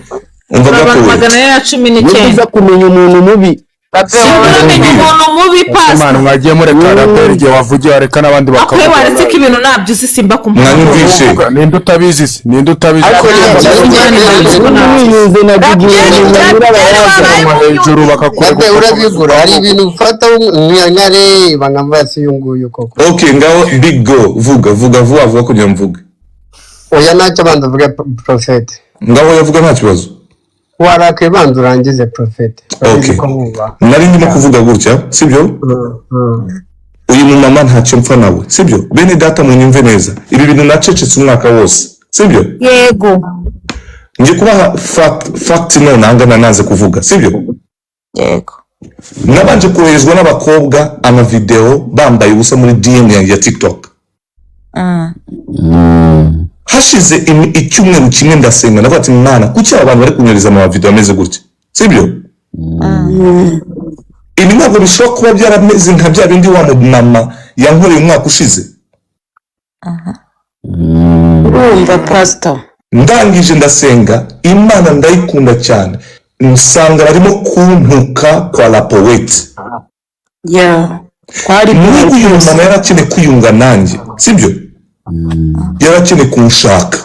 Umva Turi abantu gatoya. 419. Nibwo uza kumenya umuntu mubi. Uramenya umuntu mubi, Ese man, pasita? mwagiye mureka Raberi igihe wavugiye, wareka n'abandi Akwiye bakavuga. waretse ko ibintu ntabyo uzi, simba ku mpamvu. Mwanyumvishe? Ninde utabizi se? Ninde utabizi? Ariko Wiyunze na Gigi wamenya nyirabayazana. Hejuru bakakureka. Rabe, urabigura, hari ibintu ufata nkareba nkavuga si uyu nguyu koko. Okay, ngaho Big Go, vuga, vuga vuba vuba kugira ngo mvuge. Oya, ntacyo, banza uvuge, porofete. Ngaho yavuga, nta kibazo. Warakwiye, banza urangize, porofete. Urabizi Okay. ko nkubaha. Nari ndimo kuvuga gutya, sibyo? Uyu mumama ntacyo mpfa nawe, sibyo? Bene data, munyumve neza, ibi bintu nacecetse umwaka wose, sibyo? Yego. Ngiye kubaha fact none ahangana nanze kuvuga, sibyo? Yego. Nabanje koherezwa n'abakobwa amavideo bambaye ubusa muri DM yanjye ya TikTok. Hashize icyumweru kimwe ndasenga, ndavuga ati: "Mwana, kuki aba bantu bari kunyereza amavideo ameze gutya?" Sibyo? Ibi ntabwo bishobora kuba byarameze nka bya bindi wa mama yankoreye umwaka ushize. Urumva, pasita? Ndangije ndasenga Imana, ndayikunda cyane. Nsanga barimo kuntuka kwa La Poete. Ya, twari Niba uyu mama yarakeneye kwiyunga nanjye, sibyo, yarakeneye kunshaka,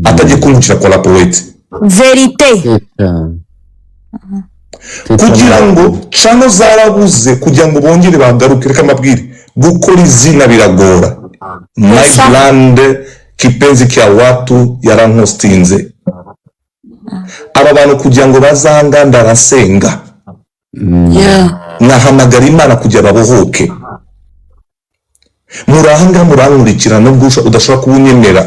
atagiye kuntukira kwa La Poete. Vérité. Kugira ngo channel zarabuze, kugira ngo bongere bagaruke. Reka mbabwire, gukora izina biragora. My brand Kipenzi kya Watu yarankostinze. Aba bantu kugira ngo bazanga, ndarasenga, nkahamagara Imana kugira babohoke. Murahanga murankurikira, nubwo udashobora kuba unyemera,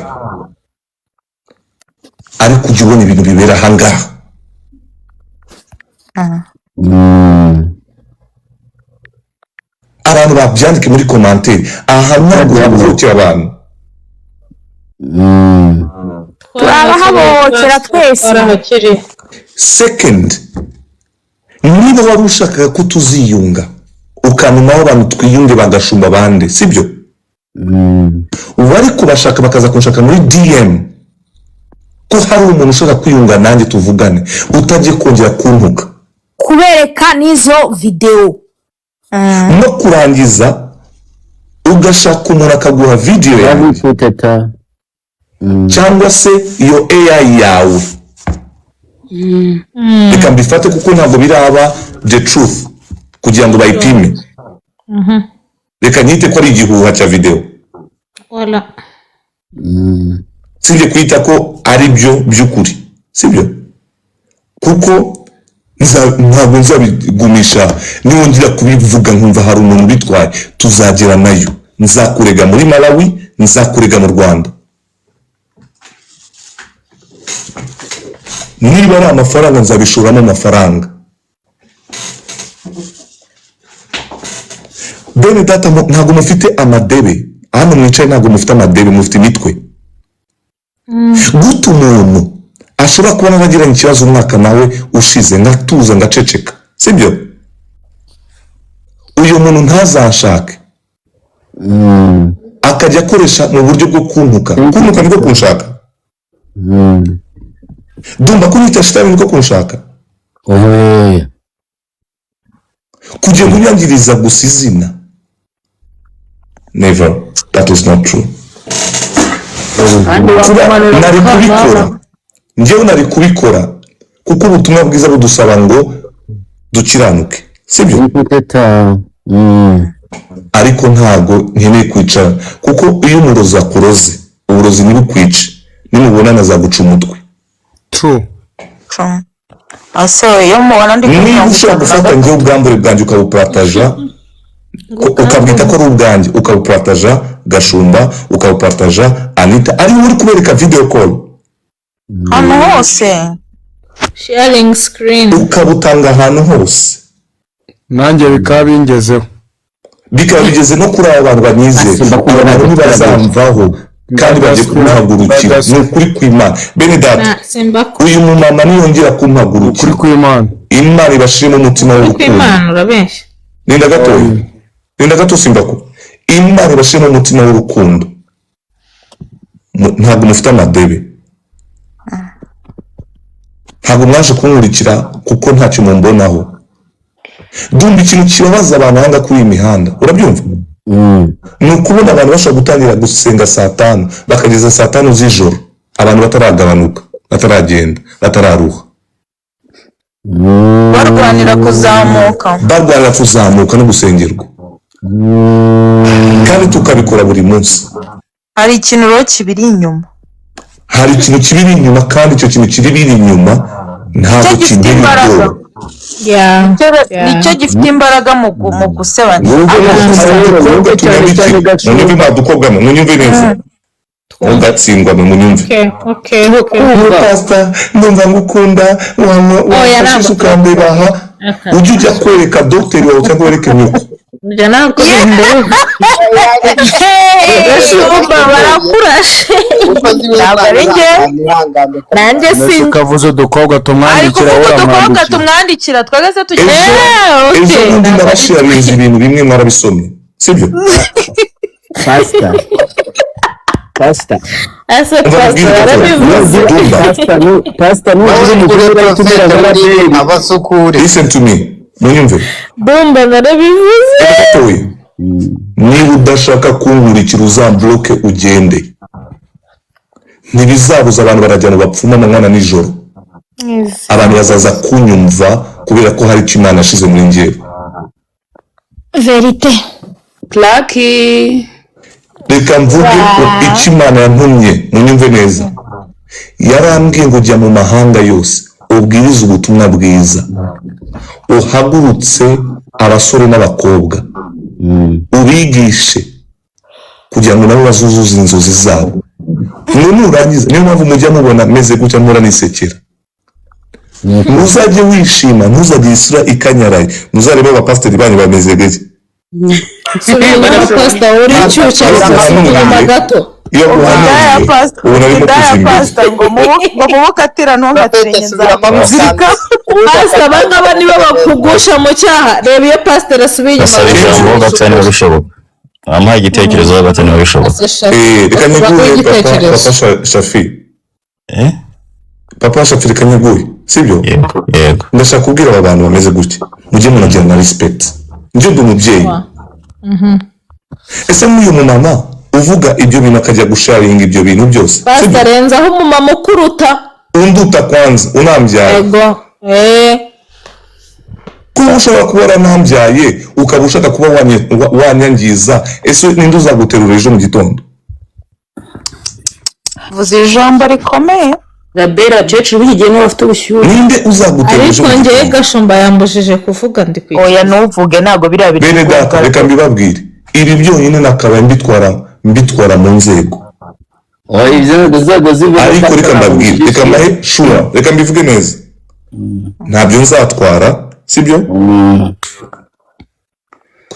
ariko ujya ubona ibintu bibera ahangaha. Abantu babyandike muri commentaire. Aha ntabwo babohokera abantu. Turabahabokera twese. Second, niba wari ushakaga ko tuziyunga, ukantumaho abantu twiyunge, bagashumba abandi, sibyo, wari kubashaka bakaza kunshaka muri DM ko hari umuntu ushaka kwiyunga nanjye, tuvugane, utagiye kongera kuntuka. Kubereka n'izo videwo. No kurangiza ugashaka umuntu akaguha video yanjye cyangwa se iyo AI yawe. Reka mbifate kuko ntabwo biraba the truth kugira ngo bayipime. Reka nyite ko ari igihuha cya video. Voilà. Sibyo, kwita ko ari byo by'ukuri sibyo, kuko ntabwo nzabigumisha. Niwongera kubivuga nkumva hari umuntu ubitwaye, tuzagera nayo. Nzakurega muri Malawi, nzakurega mu Rwanda. Niba ari amafaranga, nzabishoramo amafaranga. Bene data, ntabwo mufite amadebe hano mwicaye, ntabwo mufite amadebe, mufite imitwe. Guta umuntu ashobora kuba naragiranye ikibazo umwaka nawe ushize, ngatuza, ngaceceka, sibyo, uyu muntu ntazanshake, akajya akoresha mu buryo bwo kuntuka. Kuntuka niko kunshaka? Dumba, kunyita shitani niko kunshaka? Kugira ngo unyangiriza gusa izina? Never, that is not true. Kandi Kuba wakumanura nari kubikora, mukamama. njyewe nari kubikora kuko ubutumwa bwiza budusaba ngo dukiranuke, sibyo? Ariko ntabwo nkeneye kwicara, kuko iyo umurozi akuroze, uburozi ntibukwice, nimubonana azaguca umutwe. True. Ase iyo mubona ndi kuri Niba mirongo ushobora itanu na gufata gatatu. njyewe ubwambure bwanjye ukabuparataja, ukabwita ko ari ubwanjye, ukabuparataja Gashumba, ukabuparataja Anita, ariwe uri kubereka video call, Ahantu hose. Sharing screen. ukabutanga ahantu hose, Nanjye bikaba bingezeho. Bikaba bigeze no kuri aba bantu banyizeye. Asimba Aba kubona bantu ntibazamvaho kandi bagiye kumuhagurukira. Ni ukuri kw'Imana, bene data. Na Simbako. Uyu mumama niyongera kumpagurukira, Ukuri kw'Imana. Imana ibashiremo umutima w'urukundo. Kwimana urabeshya. Linda gatoya, linda gato, Simbako. Imana ibashiremo umutima w'urukundo. Ntabwo mufite amadebe, ntabwo mwaje kunkurikira kuko ntacyo mumbonaho. Dumva, ikintu kibabaza abantu hanga kuri iyi mihanda, urabyumva, ni ukubona abantu bashobora gutangira gusenga saa 5 bakageza saa 5 z'ijoro, abantu bataragabanuka, bataragenda, batararuha. Barwanira kuzamuka. Barwanira kuzamuka no gusengerwa, kandi tukabikora buri munsi. Hari ikintu rero kibiri inyuma. Hari ikintu kibiri inyuma, kandi icyo kintu kiri biri inyuma ntabwo Nicyo gifite kintera imbaraga. ubwoba. Nicyo gifite imbaraga mu gusebanya. Hari udukobwa tunyandikira, munyumve mwa dukobwa mwe, munyumve neza, mugatsindwa mwe, munyumve. Okay, okay, okay. Pasita, ndumva ngukunda, Oya, wamfashije ntabwo ukandeba aha. Ujye ujya kwereka dogiteri wawe cyangwa wereke nyoko. Ibyo ntabwo bindeba. Gashumba barakurashe. Ntabwo ari njye. Nanjye Mbese sinzi. ukavuze udukobwa Ari tumwandikira kuvuga wowe udukobwa uramwandikira. tumwandikira twageze tugiye. Ejo Okay. bundi nabasharinze ibintu bimwe mwarabisomye, sibyo? Pasita, pasita. Ese Umva pastor nkubwire gato. yarabivuze. Dumba. Pasita, pasita, nugira umugore urahita umera nka Raberi. Abasukure. Listen to me, munyumve. Dumba narabivuze. Gatoya, niba udashaka kunkurikira uzambloke ugende. Ntibizabuza abantu barajya mu bapfumu amanywa na nijoro. Abantu bazaza kunyumva kubera ko hari icyo Imana yashize muri njyewe. Vérité. Lucky. Reka mvuge ko icyo Imana yantumye, munyumve neza. Yarambwiye ngo jya mu mahanga yose ubwirize ubutumwa bwiza, uhagurutse abasore n'abakobwa, ubigishe kugira ngo nabo bazuzuze inzozi zabo. Mwe nurangiza, niyo mpamvu mujya mubona meze gutya mpora nisekera. Ntuzajye wishima, ntuzagire isura ikanyaraye. Muzarebe abapasiteri banyu bameze gake. Subira inyuma, pastor, uri inshyushyu, Iyo inyuma guhanuriye, gato. iyo Inda ya guhanuriye pasita, ubona arimo inda ya kuza imbere. pasita, ngo mubukatira ntungatire Profete, subiramo. nzakuzirika. Pastor, abangaba nibo bakugusha mu cyaha. Reba iyo pastor asubiye inyuma. Basaba ijambo ho gato niba bishoboka, amuha igitekerezo ho gato niba bishoboka. Reka Baguhe nyiguhe papa. igitekerezo. Papa Shafi. Eh? Papa Shafi, reka nyiguhe, sibyo? Yego, yego. Ndashaka kubwira aba bantu bameze gutya, mujye munagira na respect. Njye ndi umubyeyi. Ese nk'uyu mumama uvuga ibyo bintu akajya gusharinga ibyo bintu byose, Pastor, sibyo? renzaho umumama ukuruta. Unduta kwanza, unambyaye. Ego, eh. Kuba ushobora kuba waranambyaye ukaba ushaka kuba wanyangiza, ese ninde uzaguterura ejo mu gitondo? Vuze ijambo rikomeye. Rabera, abakecuru b'iki gihe nibo bafite ubushyuhe. Ninde uzaguterura ejo Ariko mu njyewe gitondo? Gashumba yambujije kuvuga, ndi Oya, kwicuza. ntuvuge, ntabwo biriya biri Bene data, kuvuga. reka mbibabwire, ibi byonyine nakabaye mbitwara mu nzego. Oya, ibyo nzego zivuga. Ariko pasita reka ntabwo mbabwire, reka mushyigikiye. mbahe shura, reka mbivuge neza, ntabyo nzatwara, sibyo?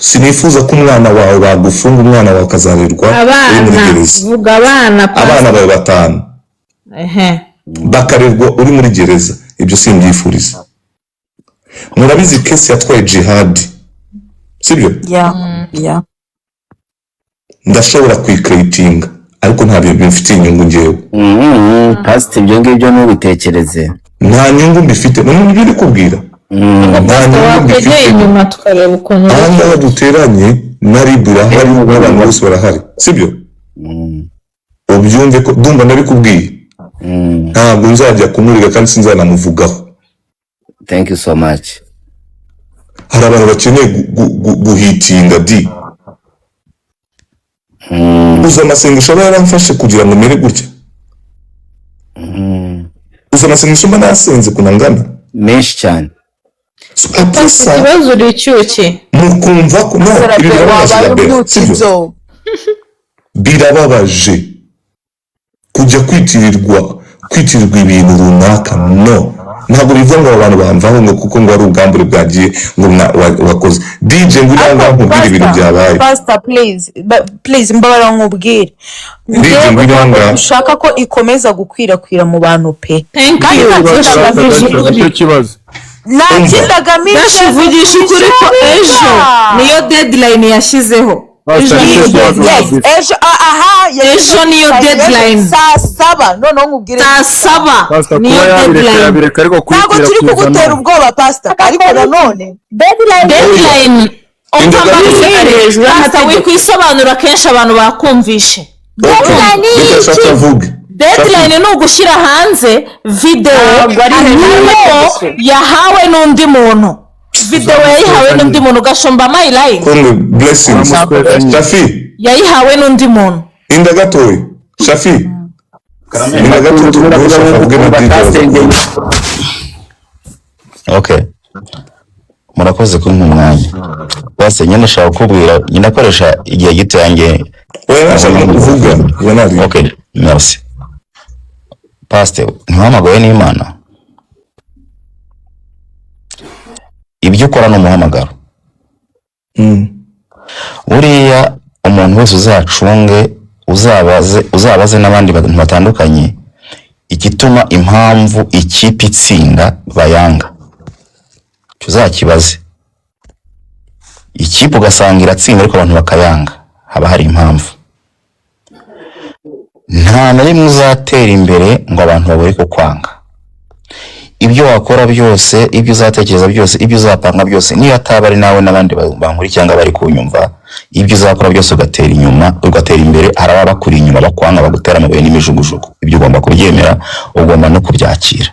Sinifuza ko umwana wawe bagufunga, umwana wawe akazarerwa uri muri Abana, gereza. vuga abana, Abana pastor. bawe batanu Ehe. bakarerwa uri muri gereza, ibyo simbyifuriza. Murabizi case yatwaye Jihadi, sibyo? Ya. Ndashobora kuyikeretinga ariko ntabyo bimfitiye inyungu ngewe. Pasita, ibyo ngibyo ntubitekereze. Nta nyungu mbifite none, nibyo ndi kubwira, nta Pastor, nyungu wakwegeye mbifite. inyuma tukareba ukuntu Aha ngaha duteranye na RIB irahari n'abantu bose barahari, sibyo? Ubyumve ko ndumva ndabikubwiye, ntabwo nzajya kumurega kandi sinzanamuvugaho. Thank you so much. Hari abantu bakeneye guhitinga di. Uzi amasengesho aba yaramfashe kugira ngo mere gutya? Uzi amasengesho mba nasenze ukuntu angana? Menshi cyane. So, après ça, Ikibazo uri icyuki. mukumva ko no ibi birababaje. Wabaye Rabera, ubyutse sibyo? ibyo. Birababaje kujya kwitirirwa ibintu runaka. No, ntabwo bivuga ngo aba bantu bamvaho ngo kuko ngo ari ubwambure bwagiye ngo wakoze DJ ngo uri ahangaha nkubwire ibintu byabaye. Pastor, please, please, mbabara nkubwire. DJ, Njyewe ngwino ntabwo ahangaha. dushaka ko ikomeza gukwirakwira mu bantu pe. Thank Kandi you. nta kindi agamije. Nicyo kibazo. Nta Umva. kindi agamije. Gashuvugisha ukuri ko ejo niyo deadline yashyizeho. Ejo Pastor, niyo nicyo kibazo. deadline. Yes, ejo aha Ejo niyo deadline. Saa 7, noneho nkubwire. Saa 7 Pastor, niyo kuba yabireka deadline. yabireka, ariko Ntabwo turi kuyikwirakwiza kugutera no. ubwoba, pastor, ariko nanone Deadline. Umva mbabwire, Hejuru pastor, y'amategeko. wikwisobanura kenshi, abantu bakumvishe. Okay, reka Shafi avuge. Deadline ni ugushyira hanze videwo Ntabwo ari hejuru arimo y'amategeko. yahawe n'undi muntu, videwo yayihawe n'undi muntu. Gashumba, my line. Kongo blessings. Shafi. Yayihawe n'undi muntu. Inda gatoya, Shafi, inda gato, tuguhe Shafi avuge na DJ baza. Okay, murakoze kumpa umwanya. Basi nyine ndashaka kukubwira, nyine akoresha igihe gito yanjye. Oya, nashaka kuvuga ubona. Okay, merci. Pastor, ntiwahamagawe n'Imana? Ibyo ukora ni umuhamagaro. Buriya umuntu wese uzacunge, uzabaze n'abandi bantu batandukanye igituma impamvu ikipe itsinda bayanga, tuzakibaze. Ikipe ugasanga iratsinda ariko abantu bakayanga, haba hari impamvu. Nta na rimwe uzatera imbere ngo abantu babure kukwanga. Ibyo wakora byose, ibyo uzatekereza byose, ibyo uzapanga byose, niyo ataba ari nawe n'abandi bankuri cyangwa bari kunyumva, ibyo uzakora byose ugatera inyuma, ugatera imbere, hari ababa bakuri inyuma bakwanga, bagutera amabuye n'imijugujugu. Ibyo ugomba kubyemera, ugomba no kubyakira.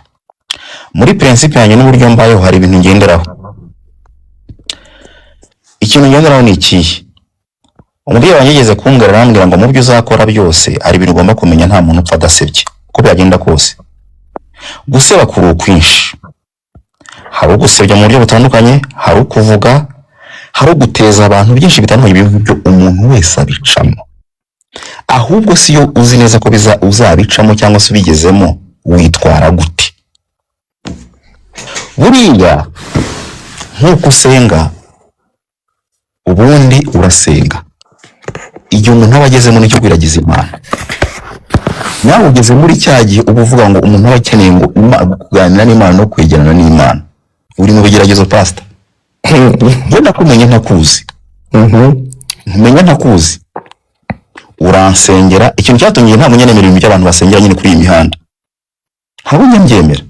Muri principe yanjye n'uburyo mbayeho hari ibintu ngenderaho. Ikintu ngenderaho ni ikihe? Umubyeyi wanjye yigeze kumbwira, arambwira ngo mu byo uzakora byose hari ibintu ugomba kumenya, nta muntu upfa adasebye, uko byagenda kose. Guseba kuri ukwinshi, hari ugusebya mu buryo butandukanye, hari ukuvuga, hari uguteza abantu byinshi bitandukanye, ibintu byo umuntu wese abicamo. Ahubwo si yo uzi neza ko uzabicamo cyangwa se ubigezemo, witwara gute? Buriya nk'uko usenga, ubundi urasenga. Igihe umuntu aba agezemo nicyo kwiragiza Imana. Nawe ugeze muri cya gihe uba uvuga ngo umuntu aba akeneye ngo kuganira n'Imana no kwegerana n'Imana. Uri mu bigeragezo pastor. Njye nakumenye ntakuzi. Nkumenya ntakuzi. Uransengera, ikintu cyatumye nta munyenemera ibintu by'abantu basengera nyine kuri iyi mihanda. Ntabwo njya mbyemera.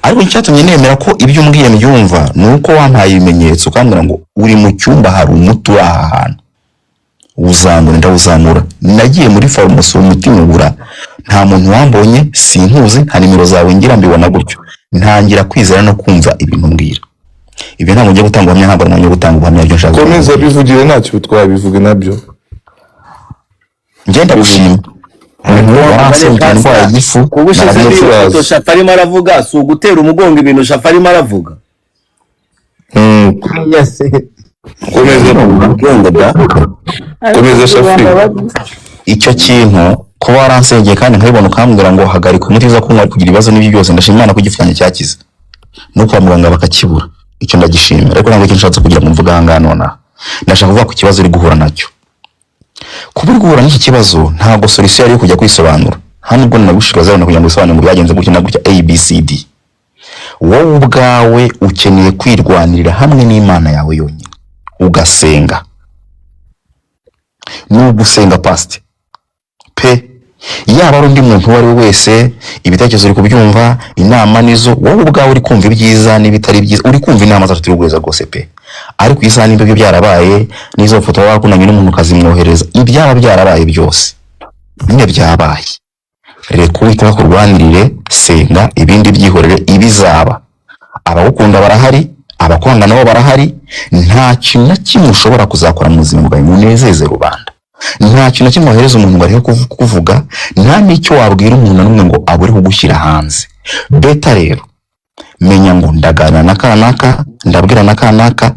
Ariko icyatumye nemera ko ibyo umbwiye mbyumva ni uko wampaye ibimenyetso ukambwira ngo uri mu cyumba hari umuti uri aha hantu. Uzamura ndawuzamura. Nagiye muri farumasi uwo muti nywubura, nta muntu wambonye, sinkuzi, nta nimero zawe ngira, mbibona gutyo. Ntangira kwizera no kumva ibintu mbwira. Ibyo ntabwo ngiye gutanga ubuhamya, ntabwo ngiye gutanga ubuhamya byo nshaka. Komeza bivugire, ntacyo bitwaye, bivuge nabyo. Ngenda gushima. Waransengera indwara y'igifu, Ubushize narabivuze. niyo Shafa arimo aravuga, si ugutera umugongo ibintu Shafa arimo aravuga. Komeza. Komeza Shafi. Icyo kintu kuba waransengeye kandi nkabibona ukambwira ngo hagarika umuti uza kunywa kugira ibibazo n'ibyo byose, ndashima Imana ko igifu cyanjye cyakize. No kwa muganga bakakibura. Icyo ndagishimira, ariko ntabwo icyo nshatse kugira ngo mvuge aha ngaha nonaha. Ndashaka kuvuga ku kibazo uri guhura nacyo. Kuba uri guhura n'iki kibazo ntabwo solution yari yo kujya kwisobanura. Hano ubwo nagushikaza kugira ngo usobanure ngo byagenze gutya na gutya A B C D. Wowe ubwawe ukeneye kwirwanirira hamwe n'Imana yawe yonyine, ugasenga. Nugusenga pastor pe, yaba ari undi muntu uwo ari we wese, ibitekerezo uri kubyumva, inama nizo, wowe ubwawe uri kumva ibyiza n'ibitari byiza, uri kumva inama zacu turi guheza rwose pe. Ariko isaha nimba ibyo byarabaye, n'izo foto waba wakundanye n'umuntu ukazimwohereza, ibyaba byarabaye byose nyine byabaye. Reka Uwiteka akurwanirire, senga, ibindi byihorere, ibizaba. Abagukunda barahari, abakwanga nabo barahari. Nta kintu na kimwe ushobora kuzakora mu buzima bwawe ngo unezeze rubanda. Nta kintu na kimwe wohereza umuntu ngo areke kuvuga, nta n'icyo wabwira umuntu na n'umwe ngo abure kugushyira hanze. Beta rero, menya ngo ndaganira na kanaka, ndabwira na kanaka,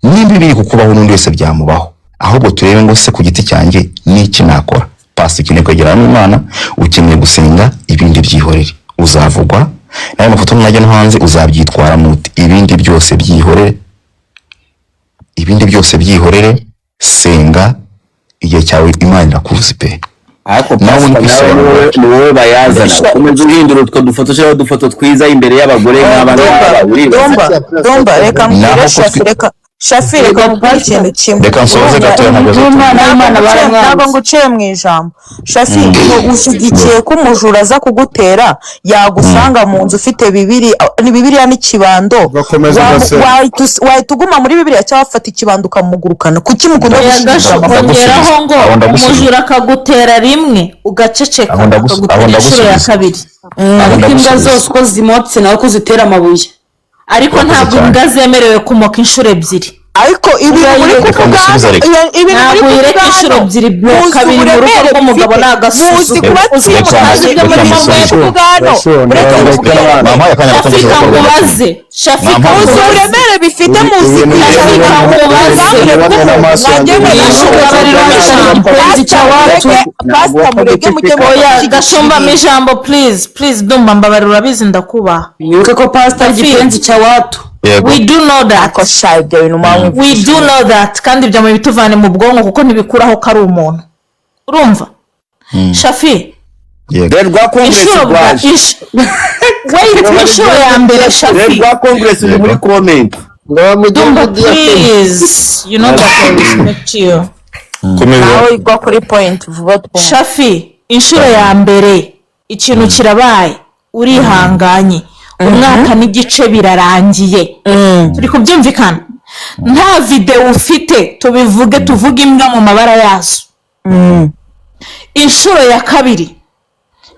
nimba biri kukubaho n'undi wese byamubaho. Ahubwo turebe ngo se ku giti cyanjye n'iki nakora. Pasi, ukeneye kwegerana n'Imana, ukeneye gusenga, ibindi byihorere. Uzavugwa, nawe mafoto najya no hanze uzabyitwara muti, ibindi byose byihorere. Ibindi byose byihorere, senga, igihe cyawe Imana irakuzi pe. Ariko Nawe pastor, uri nawe kwisobanura. ni wowe bayazana. Ukomeza uhindura utwo dufoto, ushyiraho udufoto twiza imbere y'abagore nk'aba ngaba, uribaza. Dumba, reka mbwire Naho Shafi, reka Shafi, reka mubwire ikintu kimwe. Reka nsoze gatoya, ntabwo Ntabwo nguciye mu ijambo. Shafi, ushyigikiye ko umujura aza kugutera, yagusanga mu nzu ufite ni Bibiliya n'ikibando, Ugakomeza ugasenga. wahita uguma muri Bibiliya cyangwa wafata ikibando ukamugurukana? Kuki mukunda gushyigikira amafoto? Ongeraho ngo Aho ndagusubiza. umujura akagutera rimwe ugaceceka, Aho akagutera aho inshuro ya ndagusubiza. kabiri. Aho Ariko imbwa ndagusubiza. zose uko zimotse nawe ko zitera amabuye. Ariko Urakoze ntabwo cyane. imbwa zemerewe kumoka inshuro ebyiri. Ariko ibintu muri Reka kuvuga ngusubize, hano, reka. ibintu muri Ntabwo uyireka kuvuga inshuro hano, ebyiri bro, muzi kabiri mu rugo uburemere rw'umugabo bifite. ni agasuzu. Muzi kuba Uzi Reka ko mutazi ibyo reka murimo ngusubize. mwebwe. kuvuga hano, uretse mubwire. Wampaye akanya gato Shafika ngo nkubaze, Shafika Wampaye Muzi nkubaze. uburemere bifite, muzi Shafika nkubaze. Pastor, mureke mujye Oya, mu gashumbamo ijambo please, please, Dumba mbabarira, urabizi ndakubaha. Wibuke ko pastor ari igipenzi cya watu. Yego. We do know that. Ariko sha, ibyo bintu muba We do know that, kandi ibyo mubituvane mu bwonko kuko ntibikuraho ko ari umuntu, urumva Shafi? Yego. Rwa Congress Inshuro bwa rwaje. Wait, inshuro ya mbere, Shafi. Rwa Congress uri muri comment. Dumba, please, you know that I respect you. Nawe igwa kuri point vuba twumve. Shafi, inshuro ya mbere ikintu kirabaye, urihanganye, umwaka n'igice birarangiye, turi kubyumvikana, nta videwo ufite, tubivuge, tuvuge imbwa mu mabara yazo. Inshuro ya kabiri,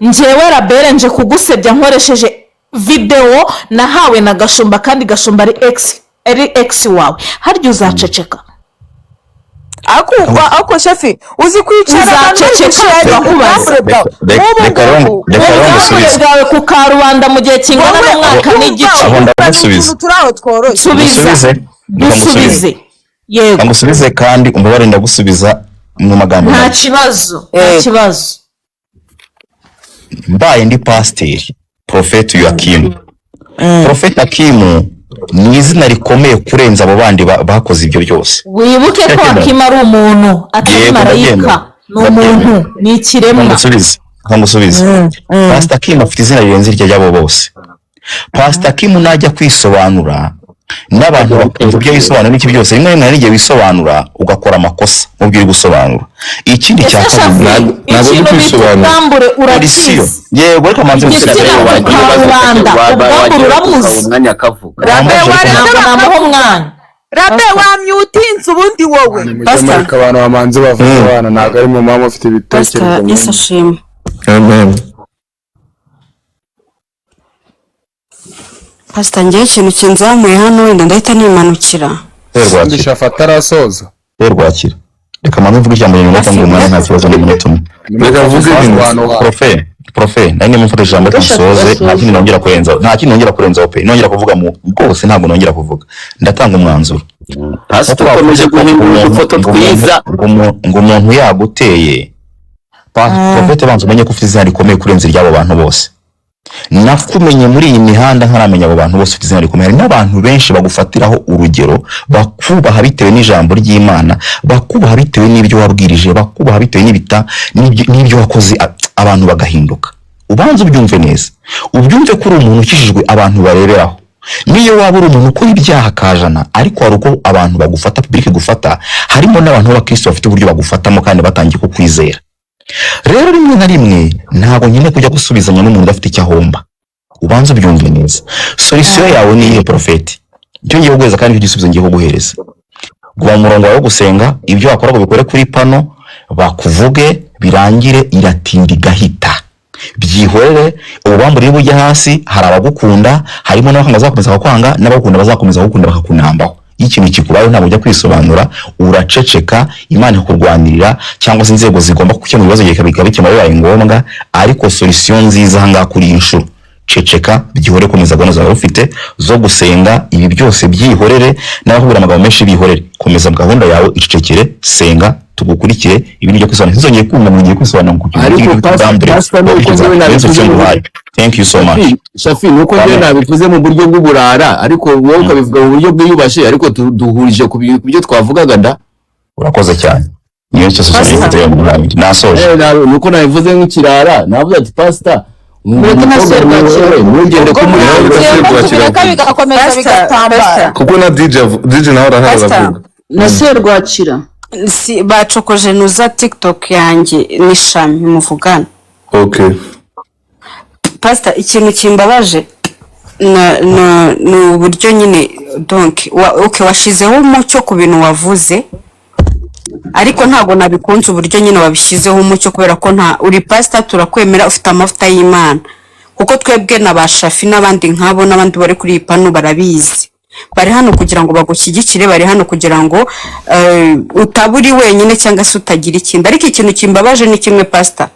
njyewe Rabere nje kugusebya nkoresheje videwo nahawe na Gashumba, kandi Gashumba ari ex wawe, harya uzaceceka? Ariko Shafi, uzi kwicara abantu bari Uzaceceka? gusharinga Turakubaza. ubwambure bwawe nk'ubu Reka rero ngubu. reka rero Ubwambure ngusubize. bwawe ku karubanda mu gihe kingana Wowe n'umwaka urumva n'igice. Aho ni ndagusubiza. utuntu turi aho tworoshye. Subiza. Ngusubize. Reka ngusubize. Dusubize, yego. Reka ngusubize kandi umubare ndagusubiza mu magambo Nta make. kibazo, nta kibazo. Mbaye ndi pasiteri Porofeti Yakimu, Porofeti Akimu ni izina rikomeye kurenza abo bandi bakoze ibyo byose. Wibuke ko Ndabyemera. Hakima ari umuntu, atari Yego, marayika. ndabyemera. Ni umuntu, ni ikiremwa. Ngusubize, ngusubize. Pasita Akimu afite izina rirenze iryo ry'abo bose. Pasita Akimu najya kwisobanura n'abantu bakumva ibyo yisobanura n'iki byose, rimwe na rimwe hari igihe wisobanura ugakora amakosa mu byo uri gusobanura. Ikindi cya Ese kabiri, Shafi, ikintu bita ubwambure polisiyo urakizi? Yego, ariko manze Igitsina ngusubize. ku karubanda, ubwambure urabuzi? Umwanya akavuga. Rabe, waretse Ntabwo namuha bakavuga. umwanya. Rabe, wamyutinze ubundi wowe. Mujye mureka abantu bamanze bavuga, abana ntabwo ari mu mpamvu ufite ibitekerezo Pastor, Yesu ashimwe. Amen. Pastor, ngewe ikintu kinzamuye hano, wenda ndahita nimanukira. Ubundi Shafi atarasoza. Rwakira, reka manze mvuge ijambo iminota ngo umwanya, nta kibazo, n'umunota umwe. Reka mvuge ibintu. Profe, nari ndimo mfata ijambo, reka nsoze, nta kindi nongera kurenzaho, nta kindi nongera kurenzaho pe. Nongera kuvuga mu rwose ntabwo nongera kuvuga, ndatanga umwanzuro. Pastor, Nkuko ukomeje bavuze ko guhindura udufoto twiza. ngo umuntu yaguteye. Profete, banza umenye ko ufite izina rikomeye kurenza iry'abo bantu bose. Nakumenye muri iyi mihanda ntaramenya abo bantu bose, ufite izina rikomeye. Hari n'abantu benshi bagufatiraho urugero, bakubaha bitewe n'ijambo ry'Imana, bakubaha bitewe n'ibyo wabwirije, bakubaha bitewe n'ibita n'ibyo wakoze, abantu bagahinduka. Ubanza ubyumve neza, ubyumve ko uri umuntu ukijijwe abantu bareberaho. Niyo waba uri umuntu ukora ibyaha kajana, ariko hari uko abantu bagufata, public gufata, harimo n'abantu b'abakristo bafite uburyo bagufatamo kandi batangiye kukwizera. Rero rimwe na rimwe ntabwo nkeneye kujya gusubizanya n'umuntu udafite icyo ahomba. Ubanza ubyumve neza. Solution yawe ni iyihe, porofeti? Icyo ngiye kuguhereza kandi icyo gisubizo ngiye kuguhereza, guma mu murongo wawe wo gusenga. Ibyo wakora ngo ubikore kuri pano bakuvuge birangire, iratinda igahita, byihorere. Ububambure niba ujya hasi, hari abagukunda, harimo n'abakanga bazakomeza kukwanga, n'abagukunda bazakomeza kugukunda bakakunambaho. Iyo ikintu kikubayeho ntabwo ujya kwisobanura, uraceceka, Imana ikakurwanirira cyangwa se inzego zigomba gukemura ibibazo bikabikemura bibaye ngombwa. Ariko solution nziza ahangaha kuri iyi nshuro, ceceka, byihore, komeza gahunda zawe ufite zo gusenga. Ibi byose byihorere, n'abakubwira amagambo menshi bihorere, komeza gahunda yawe, icecekere, senga, tugukurikire. Ibindi byo kwisobanura ntizongeye kumva ngo ugiye kwisobanura ku kintu Ariko cy'ubwambure. Pastor, nuko njyewe nabivuze Thank you so much. Shafi, nuko njyewe nabivuze mu buryo bw'uburara, ariko wowe ukabivuga mu buryo bwiyubashye, ariko duhurije ku byo twavugaga da. Urakoze cyane, niyo cyose cyose nasoje. Nuko nabivuze nk'ikirara, navuze ati pastor Mureke na Serwakira. ntugende Ubwo mwanzuyemo tubireka bigakomeza Pastor, bigatambara. Pastor. Kuko na DJ DJ nawe arahari Pastor. aravuga. Na Serwakira. Si bacokoje nuza TikTok yanjye n'ishami muvugana. Okay. Pastor, ikintu kimbabaje ni uburyo nyine donc okay, washizeho umucyo ku bintu wavuze, ariko ntabwo nabikunze uburyo nyine wabishyizeho umucyo, kubera ko nta uri pastor, turakwemera, ufite amavuta y'Imana, kuko twebwe na ba Shafi n'abandi nk'abo n'abandi bari kuri iyi pano barabizi, bari hano kugira ngo bagushyigikire, bari hano kugira ngo utaba uri wenyine cyangwa se utagira ikindi. Ariko ikintu kimbabaje ni kimwe, pastor.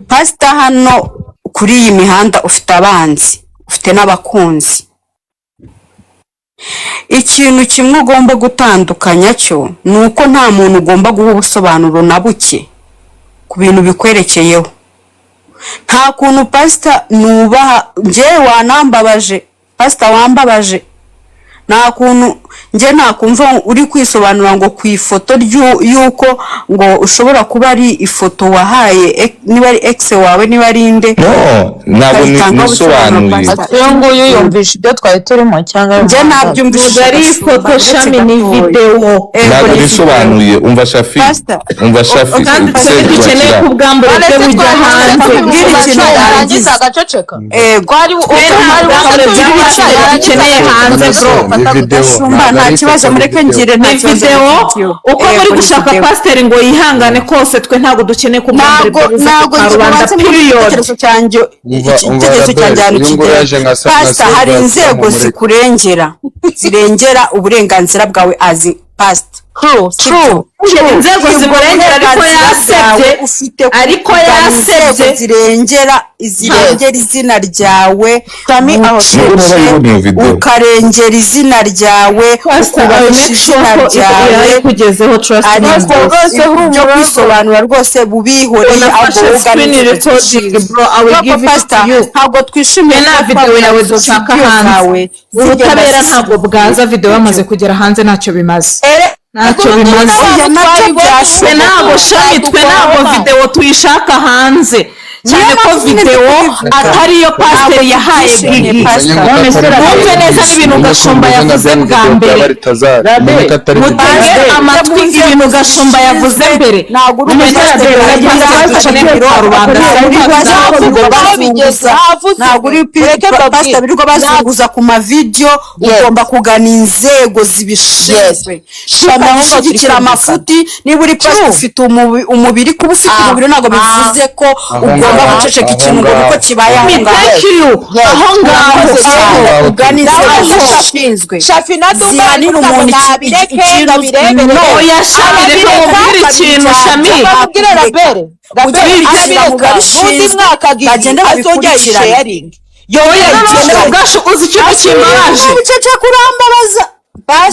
Pastor, hano kuri iyi mihanda ufite abanzi, ufite n'abakunzi. Ikintu kimwe ugomba gutandukanya cyo ni uko nta muntu ugomba guha ubusobanuro na buke ku bintu bikwerekeyeho. Nta kuntu, pastor, nubaha, njyewe wanambabaje, pastor, wambabaje. Nta kuntu njye nakumva uri kwisobanura ngo ku ifoto y'uko ngo ushobora kuba ari ifoto wahaye niba ari ex wawe, niba ari inde. No, ntabwo ukayitangaho ubusobanuro, nisobanuye. pastor. Uyu nguyu yumvisha ibyo twari turimo cyangwa Njye nabyumvise. Ntabwo ari ifoto, Shami, ni videwo. Ntabwo nisobanuye. Umva Shafi, umva Shafi. Kandi twebwe dukeneye ko ubwambure bwe bujya hanze. Mbwira ikintu. Yarangiza agaceceka. Ego. Twe nta bwambure bw'ibiciro dukeneye hanze, bro. Ni video. Gashumba, Ntabwo nta ari kibazo, ifoto, ni mureke video. ngire, nta Ni kibazo, videwo. video. Uko Ego, muri ni gushaka video. pasiteri ngo yihangane kose, twe ntabwo dukeneye ko ubwambure Ntabwo bwe buza ku ntabwo karubanda, nbanze mu period. gitekerezo cyanjye. Umva, umva Igitekerezo cyanjye Rabel, ahantu uyu nguyu kigera, yaje nka pasita, hari Serivasi inzego mumureke. zikurengera, zirengera uburenganzira bwawe azi pasita. True, true. Inzego zimurengera, ariko yasebye, Ufite ariko kugana inzego yasebye. zirengera izina ryawe Shami, aho Nubwo bucece, narayibonye iyo video. ukarengera izina ryawe, Pastor, I will ukubahisha make sure izina ko ryawe. yayikugezeho, trust me. Ariko Rwose ibyo humura. kwisobanura rwose bubihoreye, ahubwo Nafashe wowe ugana screen inzego recording, zibishinzwe. bro, I will Ntabwo, give it Pastor, to you. ntabwo twishimiye Twe nta kuba videwo twabona yawe izo dushaka video hanze. zawe zigenda Ubutabera ntabwo bwaza videwo yamaze kugera hanze, ntacyo bimaze, ntacyo bimaze. Oya, nabyo Twe byashoboka. ntabwo, Shami, twe ntabwo videwo tuyishaka hanze, cyane ko videwo atari iyo pasiteri yahaye Gigi. Umenye ngo ko atari Mwumve neza n'ibintu umenye ko Gashumba mvuze nka yavuze bya bwa video mbere. byaba ritazari. Umenye ko atari video. Mutege amatwi ibintu Gashumba yavuze mbere. Ntabwo uri Mumenye umupasiteri ko wagira pasiteri dukeneye ku karubanda. Navuga aho bigeze, havuze. Ntabwo uri Mureke mbabwire. pasita birirwa bazunguza ku mavideyo, ugomba kugana inzego zibishinzwe. Shami, aho ngaho turi Ushyigikira kumvikana. amafuti. Niba uri pasita, ufite umubiri, kuba ufite umubiri ntabwo bivuze ko Aho ugomba ngaho, guceceka aho ikintu ngo ngaho. kuko kibaye aho ngaho. Thank you. Aho ngaho. Urakoze cyane. Aho Ugana inzego Nawe zibishinzwe Shafi na Dumba zihanira umuntu nabireke, ikintu. ndabirebere. No. Oya Shami, reka mubwire ikintu, Shami. Babwire Rabere, Ujye Rabere ubishyira mu arabireka n'undi babishinzwe, mwaka Gigi bagende azongera babikurikirane. ayisharinge. Oya, noneho Gashu, uzi ikintu kimbabaje? Uceceka, urambabaza.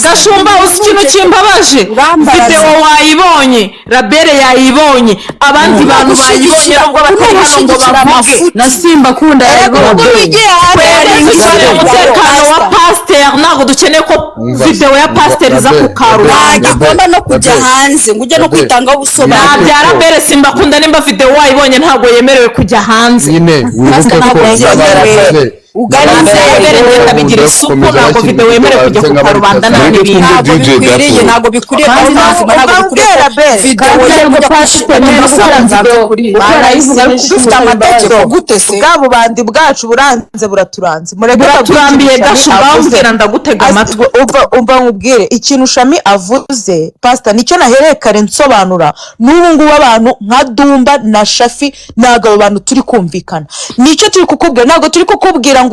Gashumba, uzi ikintu kimbabaje? Urambabaza. Videwo wayibonye, Rabere yayibonye, abandi bantu bayibonye, nubwo batari hano ngo bavuge. Na Simba akunda. Erega ubwo wigiye hanze. Twebwe dukeneye umutekano wa pasiteri, ntabwo dukeneye ko Umva, videwo ya umva, pasiteri iza ku Rabel, karubanda. Ntabwo igomba no kujya Rabel, hanze ngo ujye no Rabel. kwitangaho ubusobanuro. Nta bya Rabere Simbakunda, nimba videwo wayibonye ntabwo yemerewe kujya hanze. Nyine wibuke ko Ntabwo byemewe. Ugana Hanze inzego. Rabere ngenda bigira isuku, ntabwo videwo yemerewe kujya ku karubanda, nta Mureke n'ibindi. twumve Ntabwo DJ bikwiriye, gato. ntabwo bikwiriye Kandi kandi ubuzima ntabwo bikwiriye ubabwira ko Rabere. videwo Kandi yo ntabwo kujya pasiteri kwishyura gukora videwo uko arayivuga, ariko dufite amategeko gute se? Bwa bubandi bwacu buranze, buraturanze, mureke Buraturambiye. mbabwire ikintu Gashumba, Shami avuze. wambwira ndagutega amatwi. Umva nkubwire ikintu Shami avuze, pasita, nicyo nahereye kare nsobanura n'ubu ngubu. Abantu nka Dumba na Shafi, ntabwo abo bantu turi kumvikana. Nicyo turi kukubwira, ntabwo turi kukubwira ngo